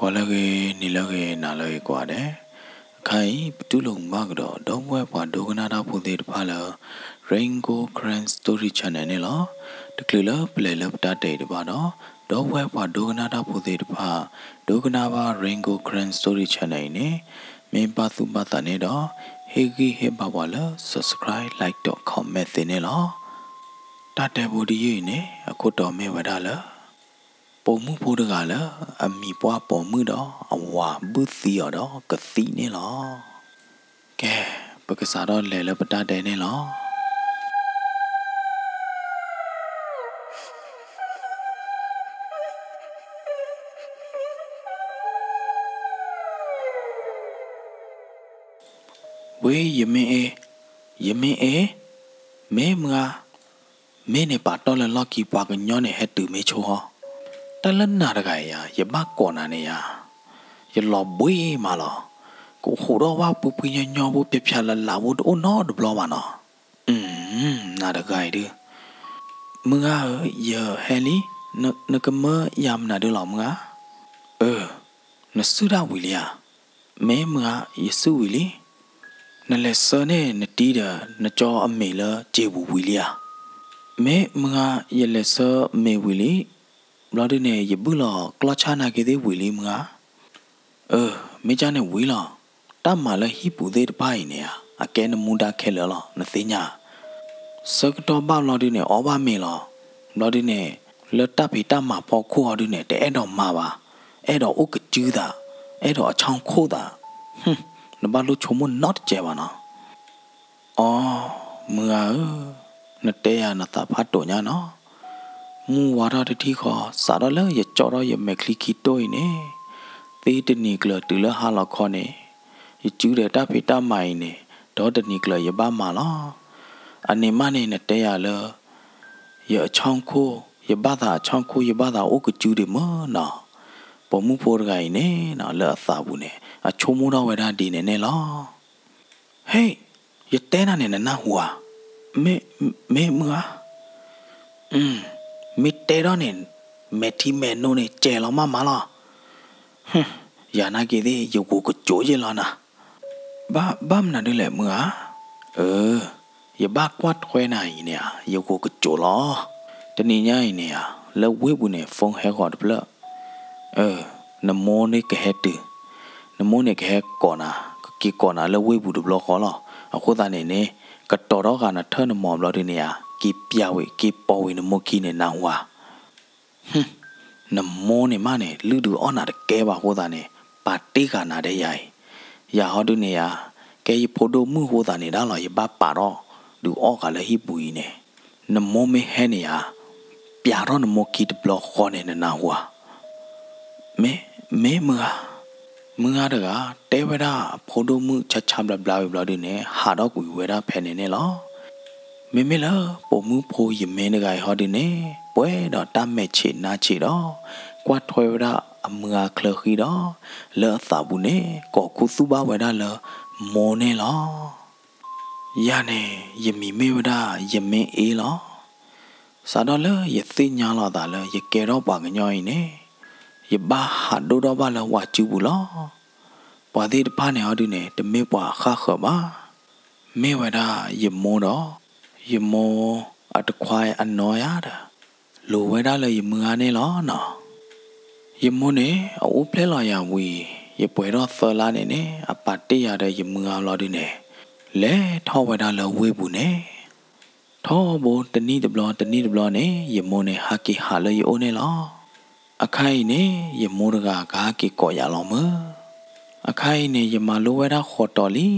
ဂီၤလၢအဂ့ၤ, နံၤလၢအဂ့ၤ, နၤလၢအဂ့ၤကိးဂၤဒဲး, အခါအံၤ ပတူၢ်လိာ်မုာ်ဘၣ်ကဒီး ဒီပုၢ်ဝဲၢ်ပှၤဒိကနၣ်တၢ်ဖိသ့ၣ်တဖၣ်လၢ Rain Gold Karen Story Channel န့ၣ်လီၤ. တချုးလၢပလဲၤလၢပတၢ်တဲအံၤတဘၣ်ဒီး ဒီပုၢ်ဝဲၢ်ပှၤဒိကနၣ်တၢ်ဖိသ့ၣ်တဖၣ် ဒိကနၣ်ဘၣ် Rain Gold Karen Story Channel အံၤန့ၣ် မ့ၢ်ဘၣ်သူၣ်ဘၣ်သးန့ၣ်ဒီး ဟ့ၣ်ဂံၢ်ဟ့ၣ်ဘါပှၤလၢ subscribe, like ဒီး comment သ့န့ၣ်လီၤ. တၢ်တဲဖိတယုၢ်အံၤန့ၣ် အခိၣ်တီမ့ၢ်ဝဲဒၣ်လၢ ပိာ်မုၣ်ဖိတဂၤလၢ အမံၤပှၢ်ပိာ်မုၣ်ဒီး အဝၤဘုၣ်သံအီၤဒီးကသံန့ၣ်လီၤ. ကဲ, ပကစးထီၣ်လဲၤလၢပတၢ်တဲန့ၣ်လီၤ. ဝ့ၢ် ယမ့ၢ်အ့, ယမ့ၢ်အ့, မ့ၢ်မုၢ်ဂၤ, မ့ၢ်န့ၣ်ပာ်တီၢ်လၢလီၢ်ခံ ပှၤကညီန့ၣ်ဟဲတုၤမ့ၢ်ဆိဟီ, တၢ်လၢနၤတဂၤအံၤဧါ, ယဘၣ်ကိးနၤန့ၣ်ဧါ, ယလီၤဘှံးမးလီၤ, ကဟူးထီၣ်ဝဲပှ့ၤပှ့ၤညီညီဖိ ဖျါဖျါလးလးဖိ တအိၣ်နီတဘျီဘၣ်နီၤ. နၤတဂၤအံၤဒုး, မုၢ်ဂၤဧၢ, ယဟဲလံ, နကမၢယၤမနုၤဒုလီၤမုၢ်ဂၤ. အၢ, နစုၣ်တၢ်ဝံၤလံဧါ. မ့ၢ်မုၢ်ဂၤ, ယစုၣ်ဝံၤလံ. နလဲၤဆှၢန့ၢ်နတံၤဒီး နကၠီအမ့ၤလၢစ့ပူၤဝံၤလံဧါ. မ့ၢ်မုၢ်ဂၤ, ယလဲၤဆှၢမ့ၤဝံၤလံ. ဘျီဒုန့ၣ် ယဘုၣ်လီၤကျီၢ်ဆၣ်နာ်က့ၤသ့ၣ်ဝံၤလံမုၢ်ဂၤ. အၢ, မ့ၢ်ကၢ်န့ၣ်ဝံၤလီၤ. တၢ်မၤလၢဟံၣ်ပူၤသ့ၣ်တဖၣ်အံၤန့ၣ်ဧါ, အကဲနမူဒါခဲလၢာ်လီၤ, နသ့ၣ်ညါ. ဆၢကတီၢ်ဘၣ်ဘျီဒုန့ၣ် အီၣ်ဘၣ်မ့ၤလီၤ. ဘျီဒုန့ၣ် လၢတၢ်ဖံးတၢ်မၤဖီခိၣ်အီၤဒုန့ၣ် တအဲၣ်ဒိးမၤဘၣ်, အဲၣ်ဒိးအိၣ်ကစုသး, အဲၣ်ဒိးအဆီခိၣ်သး. နဘၣ်လိၣ်ဆိကမိၣ်နီတစဲးဘၣ်နီၤ. အိ, မုၢ်ဂၤဧၢ, နတဲယၤနသးဖးဒိၣ်ညါနီၤ. မုၢ်ဝါထီၣ်တထံၣ်ဃီ, စးထီၣ်လၢယကၠီထီၣ်ယမဲာ်ချံခံတိၢ်အံၤန့ၣ်, သ့တနံၤကျၢၤတုၤလၢဟါလီၤခီန့ၣ်, ယစုဒီးတၢ်ဖံးတၢ်မၤအံၤန့ၣ်, ဒီတနံၤကျၢၤယဘၣ်မၤလီၤ. အန့ၣ်မးန့ၣ် နတဲယၤလၢ ယအဆီခိၣ်, ယဘၣ်သးအဆီခိၣ် ယဘၣ်သးအိၣ်ကစုဒံးမ့ၢ်နီၤ. ပိာ်မုၣ်ဖိတဂၤအံၤန့ၣ်နီၤ လၢအသးပူၤန့ၣ် အဆိကမိၣ်ထီၣ်ဝဲဒၣ်ဒ်န့ၣ်န့ၣ်လီၤ. ဟ့ၣ်, ယတဲနၤန့ၣ် နနၢ်ဟူဧါ. မ့ၢ်, မ့ၢ်မုၢ်ဧါ. မ့ၢ်တဲထီၣ်န့ၣ် မဲာ်ထံမဲာ်နိန့ၣ် စဲးလီၤမးမးလီၤ. ယၤနာ်က့ၤသ့ၣ် ယဂိာ်ကစိးယ့ၢ်လီၤနၤ. ဘၣ်မနုၤဒ်လဲၣ်မုၢ်ဧါ. အၢ, ယဘၣ်ကွၢ်ထွဲနၤအံၤန့ၣ်ဧါ ယဂိာ်ကစိးလီၤ. တနံၤညါအံၤန့ၣ်ဧါ လၢဝ့ၢ်ပူၤန့ၣ် phone ဟဲဃီၤတဖျၢၣ်. အၢ, နမိၢ်န့ၣ်ကဟဲတုၤ, နမိၢ်န့ၣ်ကဟဲကိးနၤ, ကက့ၤကိးနၤလၢဝ့ၢ်ပူၤတဘျီဃီလီၤ. အဃိသတးန့ၣ်န့ၣ် ကတီၤထီၣ်ဃာ်နထၢၣ်နမီၤဘျီဒုန့ၣ်ဧါ က့ၤပျးဝံၤ က့ၤပိာ်ဝံၤနမိၢ်ခံန့ၣ် နၢ်ဟူဧါ. နမိၢ်န့ၣ်မးန့ၣ် လုၢ်ဒုးအီၣ်နၤတကဲဘၣ်အဃိသတးန့ၣ် ပာ်တ့ၢ်ဃာ်နၤဒ်ယၤအံၤ. ယၤဟီဒုန့ၣ်ဧါ ကဲယဖိဒိၣ်မုၣ်အဃိသတးန့ၣ်ဒၣ်လီၤ ယဘၣ်ပာ်ထီၣ်ဒုးအီၣ်ဃာ်လၢဟံၣ်ပူၤအံၤန့ၣ်. နမိၢ်မ့ၢ်ဟဲန့ၣ်ဧါ ပျးထီၣ်နမိၢ်ခံတဘျီဃီန့ၣ် နနၢ်ဟူဧါ. မ့ၢ်, မ့ၢ်မုၢ်ဂၤ. မုၢ်ဂၤတဂၤ တဲဝဲဒၣ်အဖိဒိၣ်မုၣ်ဆါဆါဘျါဘျါဝံၤဘျီဒုန့ၣ် ဟးထီၣ်ကွံာ်ဝဲဒၣ်ဖဲန့ၣ်န့ၣ်လီၤ. မ့မ့ၢ်လၢပိာ်မုၣ်ဖိယမ့ၢ်တဂၤအံၤဟီဒုန့ၣ် ပှဲၤဒီးတၢ်မဲာ်ဆံးနါဆံးဒီး ကွၢ်ထွဲဝဲဒၣ်အမုၢ်ဂၤချၢဃံဒီး လၢအသးပူၤန့ၣ် ကိးခူသူၣ်ဘၣ်ဝဲဒၣ်လၢမိၢ်န့ၣ်လီၤ. ယၤန့ၣ် ယမံၤမ့ၢ်ဝဲဒၣ်ယမ့ၢ်အ့လီၤ. စးထီၣ်လၢယသ့ၣ်ညါလီၤသးလၢယကဲထီၣ်ပှၤကညီအံၤန့ၣ် ယဘၣ်ဟးဒိၣ်ထီၣ်ဘၣ်လၢဝၤစုပူၤလီၤ. ပှၤသ့ၣ်တဖၣ်န့ၣ်ဟီဒုန့ၣ် တမ့ၢ်ပှၤအဃၣ်ဃၢၤဘၣ်. မ့ၢ်ဝဲဒၣ်ယမိၢ်ဒီး ယမိၢ်အတခွါအနီၢ်ယၤဒီး လိၤဝဲဒၣ်လၢယမုၢ်ဂၤန့ၣ်လီၤနီၤ. ယမိၢ်န့ၣ် အအိၣ်ဖျဲၣ်လီၤယၤဝံၤ ယပှဲၤထီၣ်သၢလါန့ၣ်န့ၣ် အပာ်တ့ၢ်ယၤဒီးယမုၢ်ဂၤလီၤဒုန့ၣ် လဲၤထီၣ်ဝဲဒၣ်လၢဝ့ၢ်ပူၤန့ၣ် ထီဘိတနံၣ်တဘျီတနံၣ်တဘျီန့ၣ် ယမိၢ်န့ၣ် ဟးက့ၤဟးလၢယအိၣ်န့ၣ်လီၤ. အခါအံၤန့ၣ် ယမိၢ်တဂၤကဟးက့ၤကိးယၤလီၤမၢ်. အခါအံၤန့ၣ် ယမၤလိဝဲဒၣ်ဃီးတီၤလံ.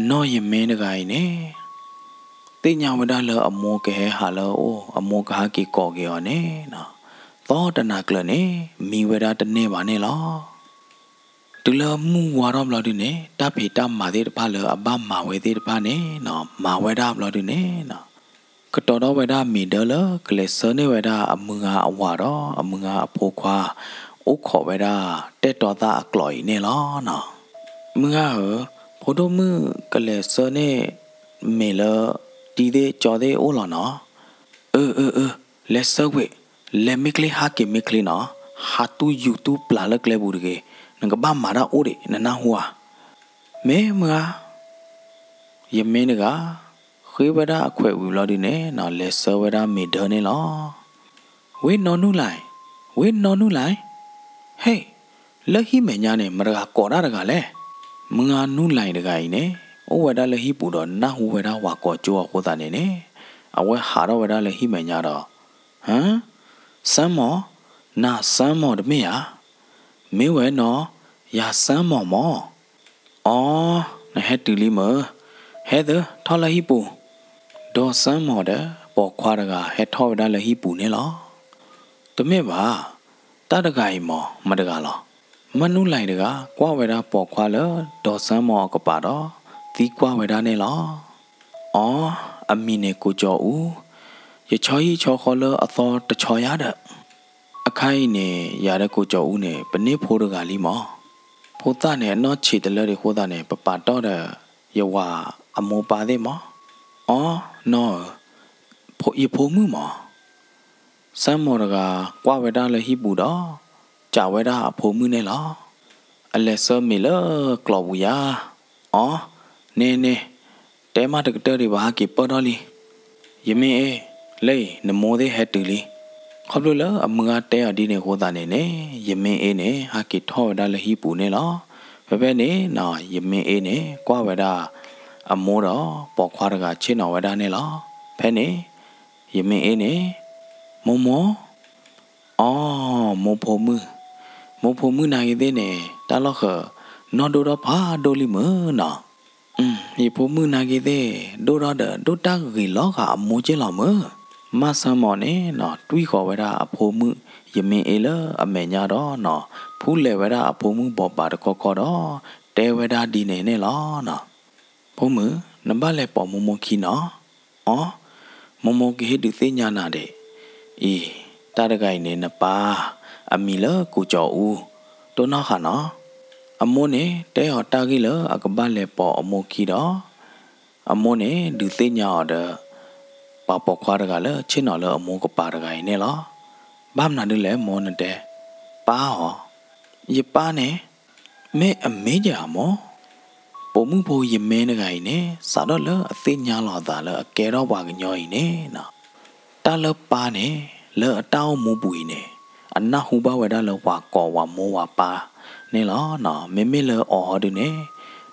နီၢ်ယမ့ၢ်တဂၤအံၤန့ၣ် သ့ၣ်ညါဝဲဒၣ်လၢအမိၢ်ကဟဲဟးလၢအအိၣ် အမိၢ်ကဟးက့ၤကိးက့ၤအီၤန့ၣ် သီတနၤကျၢၤန့ၣ် မံဝဲဒၣ်တန့ၢ်ဘၣ်န့ၣ်လီၤ. တုၤလၢမုၢ်ဝါထီၣ်ဘျီဒုန့ၣ် တၢ်ဖံးတၢ်မၤသ့ၣ်တဖၣ်လၢအဘၣ်မၤဝဲသ့ၣ်တဖၣ်န့ၣ် မၤဝဲဒၣ်ဘျီဒုန့ၣ် ကတီၤထီၣ်ဝဲဒၣ်မ့ၤဒၢလၢကလဲၤဆှၢန့ၢ်ဝဲဒၣ်အမုၢ်ဂၤအဝၤဒီး အမုၢ်ဂၤအဖိခွါ အိၣ်ခိးဝဲဒၣ်တဲာ်တီသၣ်အကျိးအံၤန့ၣ်လီၤနီၤ. မုၢ်ဂၤဧၢ, ဖိဒိၣ်မုၣ်ကလဲၤဆှၢန့ၢ်မ့ၤလၢတံၤသ့ၣ်ကၠီသ့ၣ်အိၣ်လီၤနီၤ. အၢ အၢ အၢ, လဲၤဆှၢကွံာ်, လဲၤမ့ၢ်ချ့ဟးက့ၤမ့ၢ်ချ့နီၤ. ဟးတူၢ်ယူၤတူၢ်ပျၢ်လၢကျဲပူၤတဂ့ၤ, နကဘၣ်မၤတၢ်အိၣ်ဒံး နနၢ်ဟူဧါ. မ့ၢ်မုၢ်ဧါ. ယမ့ၢ်တဂၤ ဃ့ဝဲဒၣ်အခွဲးဝံၤဘျီဒုန့ၣ်နီၤ လဲၤဆှၢဝဲဒၣ်မ့ၢ်ဒၢန့ၣ်လီၤ. ဝ့ၢ်နီၢ်နုၢ်လၢ်, ဝ့ၢ်နီၢ်နုၢ်လၢ်, ဟ့ၣ်, လၢဟံၣ်မဲာ်ညါန့ၣ် မတၤတဂၤကိးတၢ်တဂၤလဲၣ်. မုၢ်ဂၤနုၢ်လၢ်တဂၤအံၤန့ၣ် အိၣ်ဝဲဒၣ်လၢဟံၣ်ပူၤဒီး နၢ်ဟူဝဲဒၣ်ဝၤကိးကၠိအဃိသတးန့ၣ်န့ၣ် အဝဲဟးထီၣ်ဝဲဒၣ်လၢဟံၣ်မဲာ်ညါဒီး ဟၢ, စၢမီၢ်, နၤစၢမီၢ်တမ့ၢ်ဧါ. မ့ၢ်ဝဲနီၤ, ယၤစၢမီၢ်မၢ်. အိ, နဟဲတုၤလံမၢ်, ဟဲသၢထီၣ်လၢဟံၣ်ပူၤ. ဒီးစၢမီၢ်ဒီးပိာ်ခွါတဂၤဟဲထီၣ်ဝဲဒၣ်လၢဟံၣ်ပူၤန့ၣ်လီၤ. တမ့ၢ်ဘၣ်, တၢ်တဂၤအံၤမၢ် မတၤတဂၤလီၤ. မုၢ်နုၢ်လၢ်တဂၤ ကွၢ်ဝဲဒၣ်ပိာ်ခွါလၢဒီးစၢမီၢ်အကပၤဒီး သံကွၢ်ဝဲဒၣ်န့ၣ်လီၤ. အိ, အမံၤန့ၣ်ကိးကၠီအူ, ယဆီဟံၣ်ဆီဃီလၢအသီတဆီယါဒီး အခါအံၤန့ၣ် ယၤဒီးကိးကၠီအူန့ၣ် ပန့ၢ်ဖိတဂၤလံမၢ်. ဖိသၣ်န့ၣ် အနီၢ်ဆံးတလၢဒံးအဃိသတးန့ၣ် ပပာ်တီၢ်ဒီးယဝၤအမိၢ်ပၢ်သ့ၣ်မၢ်. အိ, နီၢ်ဧၢ, ယဖိမုၣ်မၢ်. စၢမီၢ်တဂၤကွၢ်ဝဲဒၣ်လၢဟံၣ်ပူၤဒီး စံးဝဲဒၣ်အဖိမုၣ်န့ၣ်လီၤ. အလဲၤဆှၢမ့ၢ်လၢကျိးပူၤယါ. အိ, န့ၣ်န့ၣ်, တဲမးတကတၢၢ်ဒံးဘၣ် ဟဲက့ၤပၢၢ်ထီၣ်လံ. ယမ့ၢ်အ့ၣ်, လၢအံၤ နမိၢ်သ့ၣ်ဟဲတုၤလံ. ခီဖျိလၢအမုၢ်ဂၤတဲအီၤဒ်န့ၣ်အဃိသတးန့ၣ်န့ၣ် ယမ့ၢ်အ့ၣ်န့ၣ် ဟဲက့ၤထီၣ်ဝဲဒၣ်လၢဟံၣ်ပူၤန့ၣ်လီၤ. ဖဲဖဲန့ၣ်နီၤ ယမ့ၢ်အ့ၣ်န့ၣ် ကွၢ်ဝဲဒၣ်အမိၢ်ဒီးပိာ်ခွါတဂၤဆ့ၣ်နီၤဝဲဒၣ်န့ၣ်လီၤ. ဖဲန့ၣ် ယမ့ၢ်အ့ၣ်န့ၣ်, မိၢ်မိၢ်, အိ, မိၢ်ဖိမုၣ်, မိၢ်ဖိမုၣ်နာ်က့ၤသ့ၣ်န့ၣ် တၢ်လီၢ်ဃၢၤ နီၢ်ဒိၣ်ထီၣ်ဖးဒိၣ်လံမၢ်နီၤ. ယဖိမုၣ်နာ်က့ၤသ့ၣ် ဒိၣ်ထီၣ်ဒီး ဒိၣ်တၢ်ဂ့ၤလီၤဂာ်အမိၢ်က့ၢ်လီၤမၢ်. မၢ်စၢမီၢ်န့ၣ်နီၤ တွံၢ်ဃီၤဝဲဒၣ်အဖိမုၣ် ယမ့ၢ်အ့ၣ်လၢအမဲာ်ညါဒီးနီၤ ဖူလဲၤဝဲဒၣ်အဖိမုၣ်ဘိးဘၣ်တခီခီဒီး တဲဝဲဒၣ်ဒ်န့ၣ်န့ၣ်လီၤနီၤ. ဖိမုၣ်, နဘၣ်လဲၤပိာ်မိၢ်မိၢ်ခံနီၤ. အိ, မိၢ်မိၢ်ကဟ့ၣ်ဒုးသ့ၣ်ညါနၤဒံး. အံၤ, တၢ်တဂၤအံၤန့ၣ် နပၢ်, အမံၤလၢကိးကၠီအူ, တိၢ်နီၣ်ဃာ်နီၤ. အမိၢ်န့ၣ် တဲအီၤတၢ်ဂ့ၢ်လၢအကဘၣ်လဲၤပိာ်အမိၢ်ခံဒီး အမိၢ်န့ၣ် ဒုးသ့ၣ်ညါအီၤဒီး ပှၤပိာ်ခွါတဂၤလၢဆ့ၣ်နီၤလၢအမိၢ်ကပၤတဂၤအံၤန့ၣ်လီၤ. ဘၣ်မနုၤဒ်လဲၣ်မိၢ် နတဲ, ပၢ်ဧၢ, ယပၢ်န့ၣ် မ့ၢ်အမ့ၢ်ကဲဧါမိၢ်. ပိာ်မုၣ်ဖိယမ့ၢ်တဂၤအံၤန့ၣ် စးထီၣ်လၢအသ့ၣ်ညါလီၤအသးလၢအကဲထီၣ်ပှၤကညီအံၤန့ၣ်နီၤ တၢ်လၢပၢ်န့ၣ် လၢအတၢ်အိၣ်မူပူၤအံၤန့ၣ် အနၢ်ဟူဘၣ်ဝဲဒၣ်လၢပှၤကိးဝဲမိၢ်ဝဲပၢ်န့ၣ်လီၤ. မ့မ့ၢ်လၢအီၤဟီဒုန့ၣ်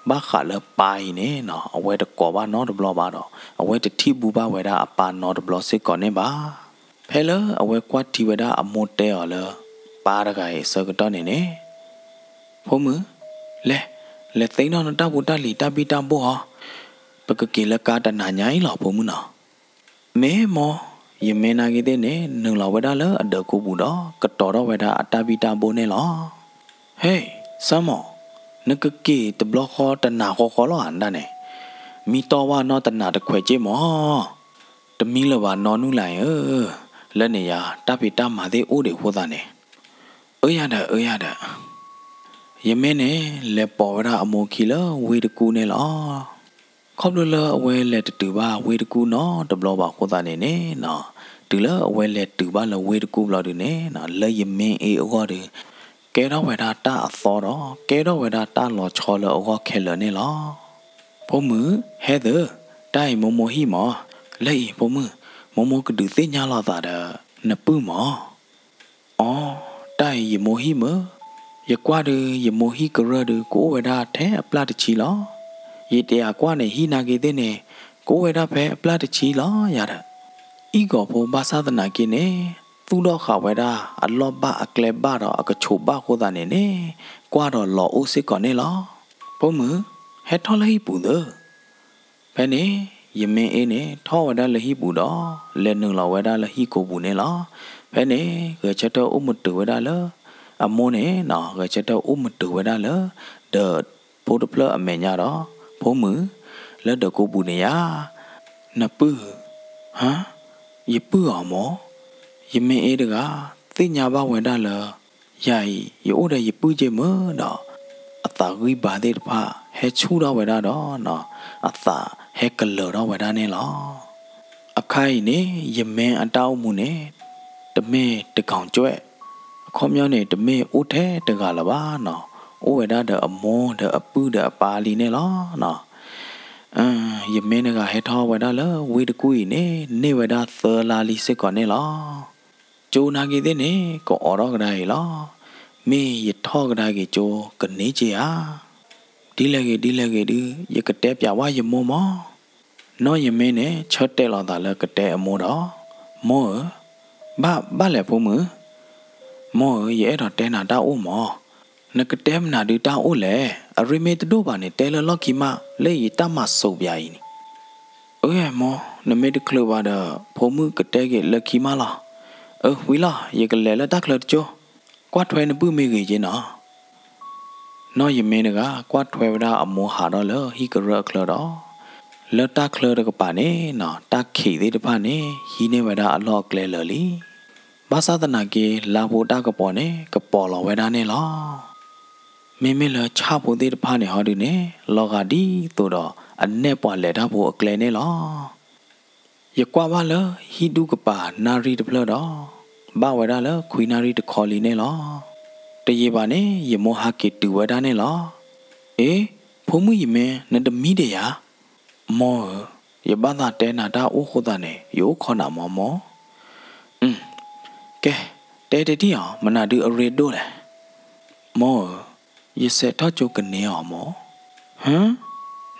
ဘၣ်ဃးလၢပၢ်အံၤန့ၣ်နီၤ အဝဲတကိးဘၣ်နီတဘျီဘၣ်ဒီး အဝဲတထံၣ်ဘၣ်ဝဲဒၣ်အပၢ်နီတဘျီစ့ၢ်ကီးန့ၣ်ဘၣ်. ဖဲလၢအဝဲကွၢ်ထံဝဲဒၣ်အမိၢ်တဲအီၤလၢ ပၢ်တဂၤအံၤအဆၢကတီၢ်န့ၣ်န့ၣ် ဖိမုၣ်, လဲၤ, လဲၤသ့ၣ်နီၣ်နတၢ်ဖိတၢ်လံၤတၢ်ဘံၣ်တၢ်ဘိၣ်ဟီ, ပကက့ၤလၢကါတနၤညါအံၤလီၤ ဖိမုၣ်နီၤ. မ့ၢ်မိၢ်, ယမ့ၢ်နာ်က့ၤသ့ၣ်န့ၣ် နုာ်လီၤဝဲဒၣ်လၢအဒၢးကိးပူၤဒီး ကတီၤထီၣ်ဝဲဒၣ်အတၢ်ဘံၣ်တၢ်ဘိၣ်န့ၣ်လီၤ. ဟဲ, စၢမီၢ်, နကက့ၤတဘျီဃီတနၤဃီဃီလီၤဧါဒၣ်န့ၣ်, မံတီၢ်ဘၣ်နီတနၤတခွဲးက့ၢ်မီၢ်. တမံလၢၤဘၣ်နီၢ်နုၢ်လၢ်အံၤဧၢ, လၢန့ၣ်ယါ တၢ်ဖံးတၢ်မၤသ့ၣ်အိၣ်ဒံးအဃိသတးန့ၣ်. အၢယၤဒီး အၢယၤဒီး, ယမ့ၢ်န့ၣ် လဲၤပိာ်ဝဲဒၣ်အမိၢ်ခံလၢဝ့ၢ်တကူၣ်န့ၣ်လီၤ. ခီဖျိလၢအဝဲလဲၤတတုၤဘၣ်ဝ့ၢ်တကူၣ်နီတဘျီဘၣ်အဃိသတးန့ၣ်န့ၣ်, တုၤလၢအဝဲလဲၤတုၤဘၣ်လၢဝ့ၢ်တကူၣ်ဘျီဒုန့ၣ် လၢယမ့ၢ်အ့ၣ်အဂီၢ်ဒီး ကဲထီၣ်ဝဲဒၣ်တၢ်အသီဒီး ကဲထီၣ်ဝဲဒၣ်တၢ်လီၤဆီလၢအဂီၢ်ခဲလၢာ်န့ၣ်လီၤ. ဖိမုၣ်, ဟဲသၢ, တၢ်အံၤမိၢ်မိၢ်ဟံၣ်မီၢ်, လၢအံၤဖိမုၣ်, မိၢ်မိၢ်ကဒုးသ့ၣ်ညါလိာ်သးဒီး နပုၢ်မီၢ်. အိ, တၢ်အံၤယမိၢ်ဟံၣ်မၢ်, ယကွၢ်ဒီး ယမိၢ်ဟံၣ်ကရၢၢ်ဒီး ကအိၣ်ဝဲဒၣ်ထဲအပျၢ်တဆံလီၤ. ယတယၤကွၢ်န့ၣ် ဟံၣ်နာ်က့ၤသ့ၣ်န့ၣ် ကအိၣ်ဝဲဒၣ်ဖဲအပျၢ်တဆံလီၤယၤဒီး, အံၣ်ဂီၤဖိဘၣ်ဆၣ်သနာ်က့န့ၣ် သူၣ်ထီၣ်ဃာ်ဝဲဒၣ်အလီၢ်ဘၣ်အကျဲဘၣ်ဒီးအကဆိးဘၣ်အဃိသတးန့ၣ်န့ၣ် ကွၢ်ဒီးလီၤအိၣ်စ့ၢ်ကီးန့ၣ်လီၤ. ဖိမုၣ်, ဟဲထီၣ်လၢဟံၣ်ပူၤသၢ. ဖဲန့ၣ် ယမ့ၢ်အ့ၣ်န့ၣ် ထီၣ်ဝဲဒၣ်လၢဟံၣ်ပူၤဒီး လဲၤနုာ်လီၤဝဲဒၣ်လၢဟံၣ်ကိးပူၤန့ၣ်လီၤ. ဖဲန့ၣ် ဂဲၤဆၢထၢၣ်အိၣ်မုာ်တုာ်ဝဲဒၣ်လၢ အမိၢ်န့ၣ်နီၤ ဂဲၤဆၢထၢၣ်အိၣ်မုာ်တုာ်ဝဲဒၣ်လၢ ဒီးဖိတဖျၢၣ်အမဲာ်ညါဒီး ဖိမုၣ် လၢဒၢးကိးပူၤန့ၣ်ယါ နပုၢ်ဧၢ, ဟါ, ယပုၢ်အီၤမၢ်, ယမ့ၢ်အ့ၣ်တဂၤ သ့ၣ်ညါဘၣ်ဝဲဒၣ်လၢ ယၤအံၤ ယအိၣ်ဒီးယပုၢ်က့ၢ်မၢ်ဒီး အသးဂံၢ်ဘါသ့ၣ်တဖၣ် ဟဲဆူၣ်ထီၣ်ဝဲဒၣ်ဒီး အသးဟဲကလၢၤထီၣ်ဝဲဒၣ်န့ၣ်လီၤ. အခါအံၤန့ၣ် ယမ့ၢ်အတၢ်အိၣ်မူန့ၣ် တမ့ၢ်တကီၢ်ကၠွဲၣ်, ခီပညီန့ၣ် တမ့ၢ်အိၣ်ထဲတဂၤလၢၤဘၣ်နီၤ, အိၣ်ဝဲဒၣ်ဒီးအမိၢ်ဒီးအပုၢ်ဒီးအပၢ်လံန့ၣ်လီၤနီၤ. ယမ့ၢ်တဂၤဟဲထီၣ်ဝဲဒၣ်လၢဝ့ၢ်တကူၣ်အံၤန့ၣ် န့ၢ်ဝဲဒၣ်သၢလါလံစ့ၢ်ကီးန့ၣ်လီၤ. ကၠိနာ်က့သ့ၣ်န့ၣ် ကအိးထီၣ်ကဒါအံၤလီၤ. မ့ၢ်ယထီၣ်ကဒါက့ၤကၠိကန့ၢ်က့ၤဧါ. ဒ်လဲၣ်ဂ့ၤဒ်လဲၣ်ဂ့ၤဒုး ယကတဲပၠးဝဲယမိၢ်မၢ်. နီၢ်ယမ့ၢ်န့ၣ် ဆၢတဲာ်လီၤသးလၢကတဲအမိၢ်ဒီး, မိၢ်ဧၢ, ဘၣ်ဘၣ်လဲၣ်ဖိမုၣ်, မိၢ်ဧၢ, ယအဲၣ်ဒိးတဲနၤတၢ်အိၣ်မၢ်. နကတဲမနုၤဒုးတၢ်အိၣ်လဲၣ်. အရ့မ့ၢ်တဒိၣ်ဘၣ်န့ၣ် တဲလၢလီၢ်ခံမး လၢယတၢ်မၤစိးပၠးအံၤန့ၣ်. အၢ မိၢ်, နမ့ၢ်တချုးဘၣ်ဒီး ဖိမုၣ်ကတဲက့ၤလၢခံမးလီၤ. အၢ ဝံၤလီၤ, ယကလဲၤလၢတၢ်ချၢတကၠိ, ကွၢ်ထွဲနပုၢ်မ့ၢ်ဂ့ၤက့နီၤ. နီၢ်ယမ့ၢ်တဂၤ ကွၢ်ထွဲဝဲဒၣ်အမိၢ်ဟးထီၣ်လၢဟံၣ်ကရၢၢ်အချၢဒီး, လၢတၢ်ချၢတကပၤန့ၣ်နီၤ တၢ်ခံးသ့ၣ်တဖၣ်န့ၣ် ဟံးန့ၢ်ဝဲဒၣ်အလီၢ်အကျဲလၢာ်လံ. ဘၣ်ဆၣ်သနာ်က့ လါဖိတၢ်ကပီၤန့ၣ် ကပီၤလီၤဝဲဒၣ်န့ၣ်လီၤ. မ့မ့ၢ်လၢဆၣ်ဖိသ့ၣ်တဖၣ်န့ၣ်ဟီဒုးန့ၣ် လီၤဂာ်ဒ်သိးဒီး အနဲၣ်ပှၤလဲၤတၢ်ဖိအကျဲန့ၣ်လီၤ. ယကွၢ်ဘၣ်လၢဟံၣ်ဒူၣ်ကပၤနၣ်ရံၣ်တဖျၢၣ်ဒီး, ဘၣ်ဝဲဒၣ်လၢခွံနၣ်ရံၣ်တခီလံန့ၣ်လီၤ. တယံာ်ဘၣ်န့ၣ် ယမိၢ်ဟးက့ၤတုၤဝဲဒၣ်န့ၣ်လီၤ. အ့, ဖိမုၣ်ယမ့ၢ် နတမံဒံးဧါ. မိၢ်ဧၢ, ယဘၣ်သးတဲနၤတၢ်အိၣ်ဃိသးန့ၣ် ယအိၣ်ခိးနၤမၢ်မိၢ်. အၢ, ကဲ, တဲတထံၣ်အီၤ မနုၤဒုးအရ့ဒိၣ်လဲၣ်. မိၢ်ဧၢ, ယဆဲးထီၣ်ကၠိကန့ၢ်အီၤမိၢ်. ဟၢ,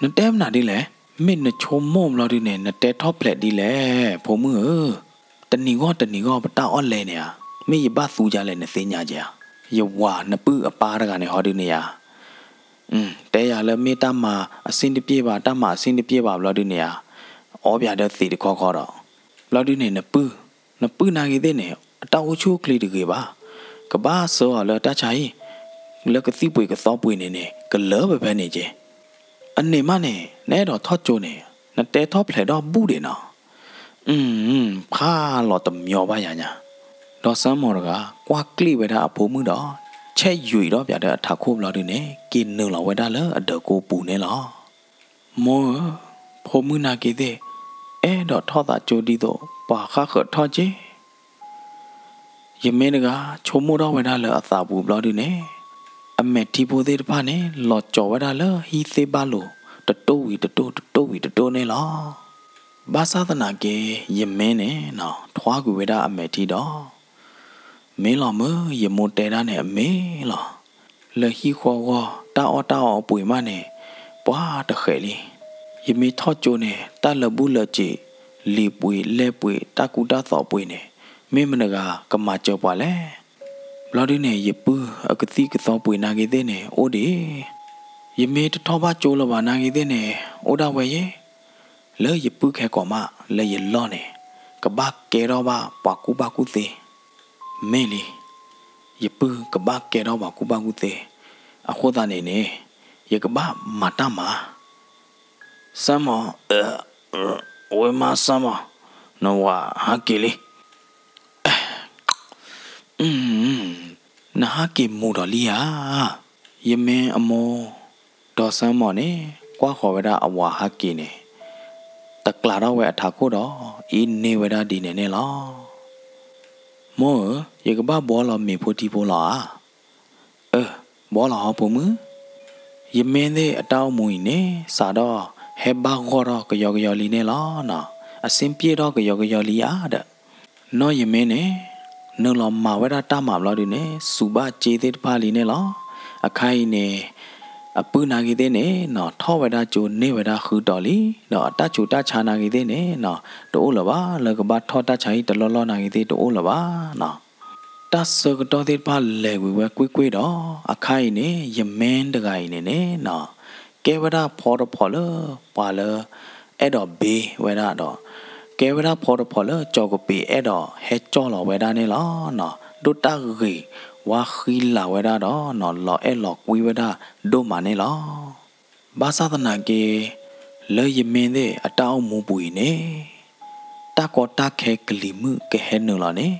နတဲမနုၤဒ်လဲၣ်. မ့ၢ်နဆိကမိၣ်ဘျီဒုးန့ၣ် နတဲထီၣ်ဖျဲးဒ်လဲၣ် ဖိမုၣ်ဧၢ. တနံၤဂီၢ်တနံၤဂီၢ်ပတၢ်အီၣ်လဲန့ၣ်ဧါ, မ့ၢ်ယဘၣ်သူယၤလဲၣ်နသ့ၣ်ညါက့ၤဧါ. ယဝၤနပုၢ်အပၢ်တဂၤန့ၣ်ဟီဒုးန့ၣ်ဧါ. တဲယၤလၢမ့ၢ်တၢ်မၤအဆ့ၣ်တပျ့ၣ်ဘၣ် တၢ်မၤအဆ့ၣ်တပျ့ၣ်ဘၣ်ဘျီဒုးန့ၣ်ဧါ, အီပၠးဒီးသံးတခီခီဒီး, ဘျီဒုးန့ၣ် နပုၢ်, နပုၢ်နာ်က့သ့ၣ်န့ၣ် အတၢ်အိၣ်ဆူၣ်အိၣ်ချ့တဂ့ၤဘၣ်. ကဘၣ်ဆှၢအီၤလၢတၢ်ဆါဟံၣ်, လၢကသံၣ်ပှ့ၤကသီပှ့ၤန့ၣ်န့ၣ် ကလၢာ်ဖဲဖဲန့ၣ်က့ၤ. အန့ၣ်မးန့ၣ် နအဲၣ်ဒိးထီၣ်ကၠိန့ၣ် နတဲထီၣ်ဖျဲးဒီးဘူၣ်ဒံးနီၤ. အၢ, ဖးလီၤတမညီဘၣ်ယၤညါ. ဒီးစၢမီၤတဂၤ ကွၢ်ကျ့ၣ်ဝဲဒၣ်အဖိမုၣ်ဒီး, ဆဲးယွံာ်ဒီးပၠးဒီးအထးခိၣ်ဘျီဒုးန့ၣ် က့ၤနုာ်လီၤဝဲဒၣ်လၢအဒၢးကိပူၤန့ၣ်လီၤ. မိၢ်ဧၢ, ဖိမုၣ်နာ်က့သ့ၣ် အဲၣ်ဒိးထီၣ်သးကၠိဒ်သိး ပှၤဃၣ်ဃၢၤထီၣ်က့ၤ. ယမ့ၢ်တဂၤ ဆိကမိၣ်ထီၣ်ဝဲဒၣ်လၢအသးပူၤဘျီဒုးန့ၣ်, အမဲာ်ထံဖိသ့ၣ်တဖၣ်န့ၣ် လီၤကၠီၤဝဲဒၣ်လၢဟံၣ်သ့ၣ်ဘၣ်လိၤ တတိၢ်ဝံၤတတိၢ် တတိၢ်ဝံၤတတိၢ်န့ၣ်လီၤ. ဘၣ်ဆၣ်သနာ်က့ ယမ့ၢ်န့ၣ် ထွါကွံာ်ဝဲဒၣ်အမဲာ်ထံဒီး, မ့ၢ်လီၤမုၢ် ယမိၢ်တဲဒၣ်န့ၣ်အမ့ၢ်လီၤ. လၢဟံၣ်ဃီဂီၢ် တၢ်အီၣ်တၢ်အီအပှ့ၤမးန့ၣ် ပှၤတဃဲးလံ. ယမ့ၢ်ထီၣ်ကၠိန့ၣ် တၢ်လၢာ်ဘူၣ်လၢာ်စ့ၤ, လံာ်ပှ့ၤလဲၢ်ပှ့ၤ တၢ်ကူတၢ်သိးပှ့ၤန့ၣ် မ့ၢ်မတဂၤကမၤစၢၤပှၤလဲၣ်. ဘျီဒုးန့ၣ် ယပုၢ်အကသံၣ်ကသီပှ့ၤနာ်က့သ့ၣ်န့ၣ် အိၣ်ဒံး. ယမ့ၢ်တထီၣ်ဘၣ်ကၠိလၢၤဘၣ်နာ်က့သ့ၣ်န့ၣ် အိၣ်ဒၣ်ဝဲယဲ လၢယပုၢ်ခဲကိာ်မး လၢယလီၢ်န့ၣ် ကဘၣ်ကဲထီၣ်ဘၣ်ပှၤကူၣ်ဘၣ်ကူၣ်သ့. မ့ၢ်လံ, ယပုၢ်ကဘၣ်ကဲထီၣ်ပှၤကူၣ်ဘၣ်ကူၣ်သ့. အဃိသတးန့ၣ်န့ၣ် ယကဘၣ်မၤတၢ်မၤ. စၢမီၤ, ဝဲမါစၢမီၤ, နဝၤဟးက့ၤလံ. နဟးက့ၤမူၤဒီးလံဧါ. ယမ့ၢ်အမိၢ်, ဒီးစၢမီၤန့ၣ် ကွၢ်ဃီၤဝဲဒၣ်အဝၤဟးက့ၤန့ၣ် တကျးထီၣ်ဝဲအထးခိၣ်ဒီး အ့ၣ်န့ၢ်ဝဲဒၣ်ဒ်န့ၣ်န့ၣ်လီၤ. မိၢ်ဧၢ, ယကဘၣ်ဘှီလီၤမ့ၤဖိထံဖိလီၤဧါ. အၢ, ဘှီလီၤဟီဖိမုၣ်. ယမ့ၢ်သ့ၣ်အတၢ်အိၣ်မူအံၤန့ၣ် စးထီၣ်ဟဲဘၣ်ဂီၢ်ထီၣ်ကယီကယီလံန့ၣ်လီၤ. အဆ့ၣ်ပျ့ၣ်ထီၣ်ကယီကယီလံဧါဒီး နီၢ်ယမ့ၢ်န့ၣ် နုာ်လီၤမၤဝဲဒၣ်တၢ်မၤဘျီဒုးန့ၣ် စူးဘၣ်စ့သ့ၣ်တဖၣ်လံန့ၣ်လီၤ. အခါအံၤန့ၣ် အပုၢ်နာ်က့သ့ၣ်န့ၣ်နီၤ ထီၣ်ဝဲဒၣ်ကၠိန့ၢ်ဝဲဒၣ်ဃုတီၤလံ, ဒီးအတၢ်ဆူးတၢ်ဆါနာ်က့သ့ၣ်န့ၣ်နီၤ တအိၣ်လၢၤဘၣ်, လၢကဘၣ်ထီၣ်တၢ်ဆါဟံၣ်တလီၢ်လီၢ်နာ်က့သ့ၣ်တအိၣ်လၢၤဘၣ်နီၤ. တၢ်ဆၢကတီၢ်သ့ၣ်တဖၣ်လဲၤကွံာ်ဝဲကွ့ၢ်ကွ့ၢ်ဒီး အခါအံၤန့ၣ် ယမ့ၢ်တဂၤအံၤန့ၣ်န့ၣ်နီၤ ကဲဝဲဒၣ်ဖီတဖီလၢပှၤလၢ အဲၣ်ဒိးဘ့ဝဲဒၣ်ဒီး ကဲဝဲဒၣ်ဖီတဖီလၢကၠီၤကပ့ၤအဲၣ်ဒိးဟဲကၠီၣ်လီၤဝဲဒၣ်န့ၣ်လီၤ. ဒိၣ်တၢ်ဂ့ၤဝါဃံလၤဝဲဒၣ်ဒီးနီၤ လီၤအဲၣ်လီၤကွံဝဲဒၣ်ဒိၣ်မးန့ၣ်လီၤ. ဘၣ်ဆၣ်သနာ်က့ လၢယမ့ၢ်သ့ၣ်အတၢ်အိၣ်မူပူၤအံၤန့ၣ် တၢ်ကီတၢ်ခဲကလံၤမုၣ်ကဟဲနုာ်လီၤန့ၣ်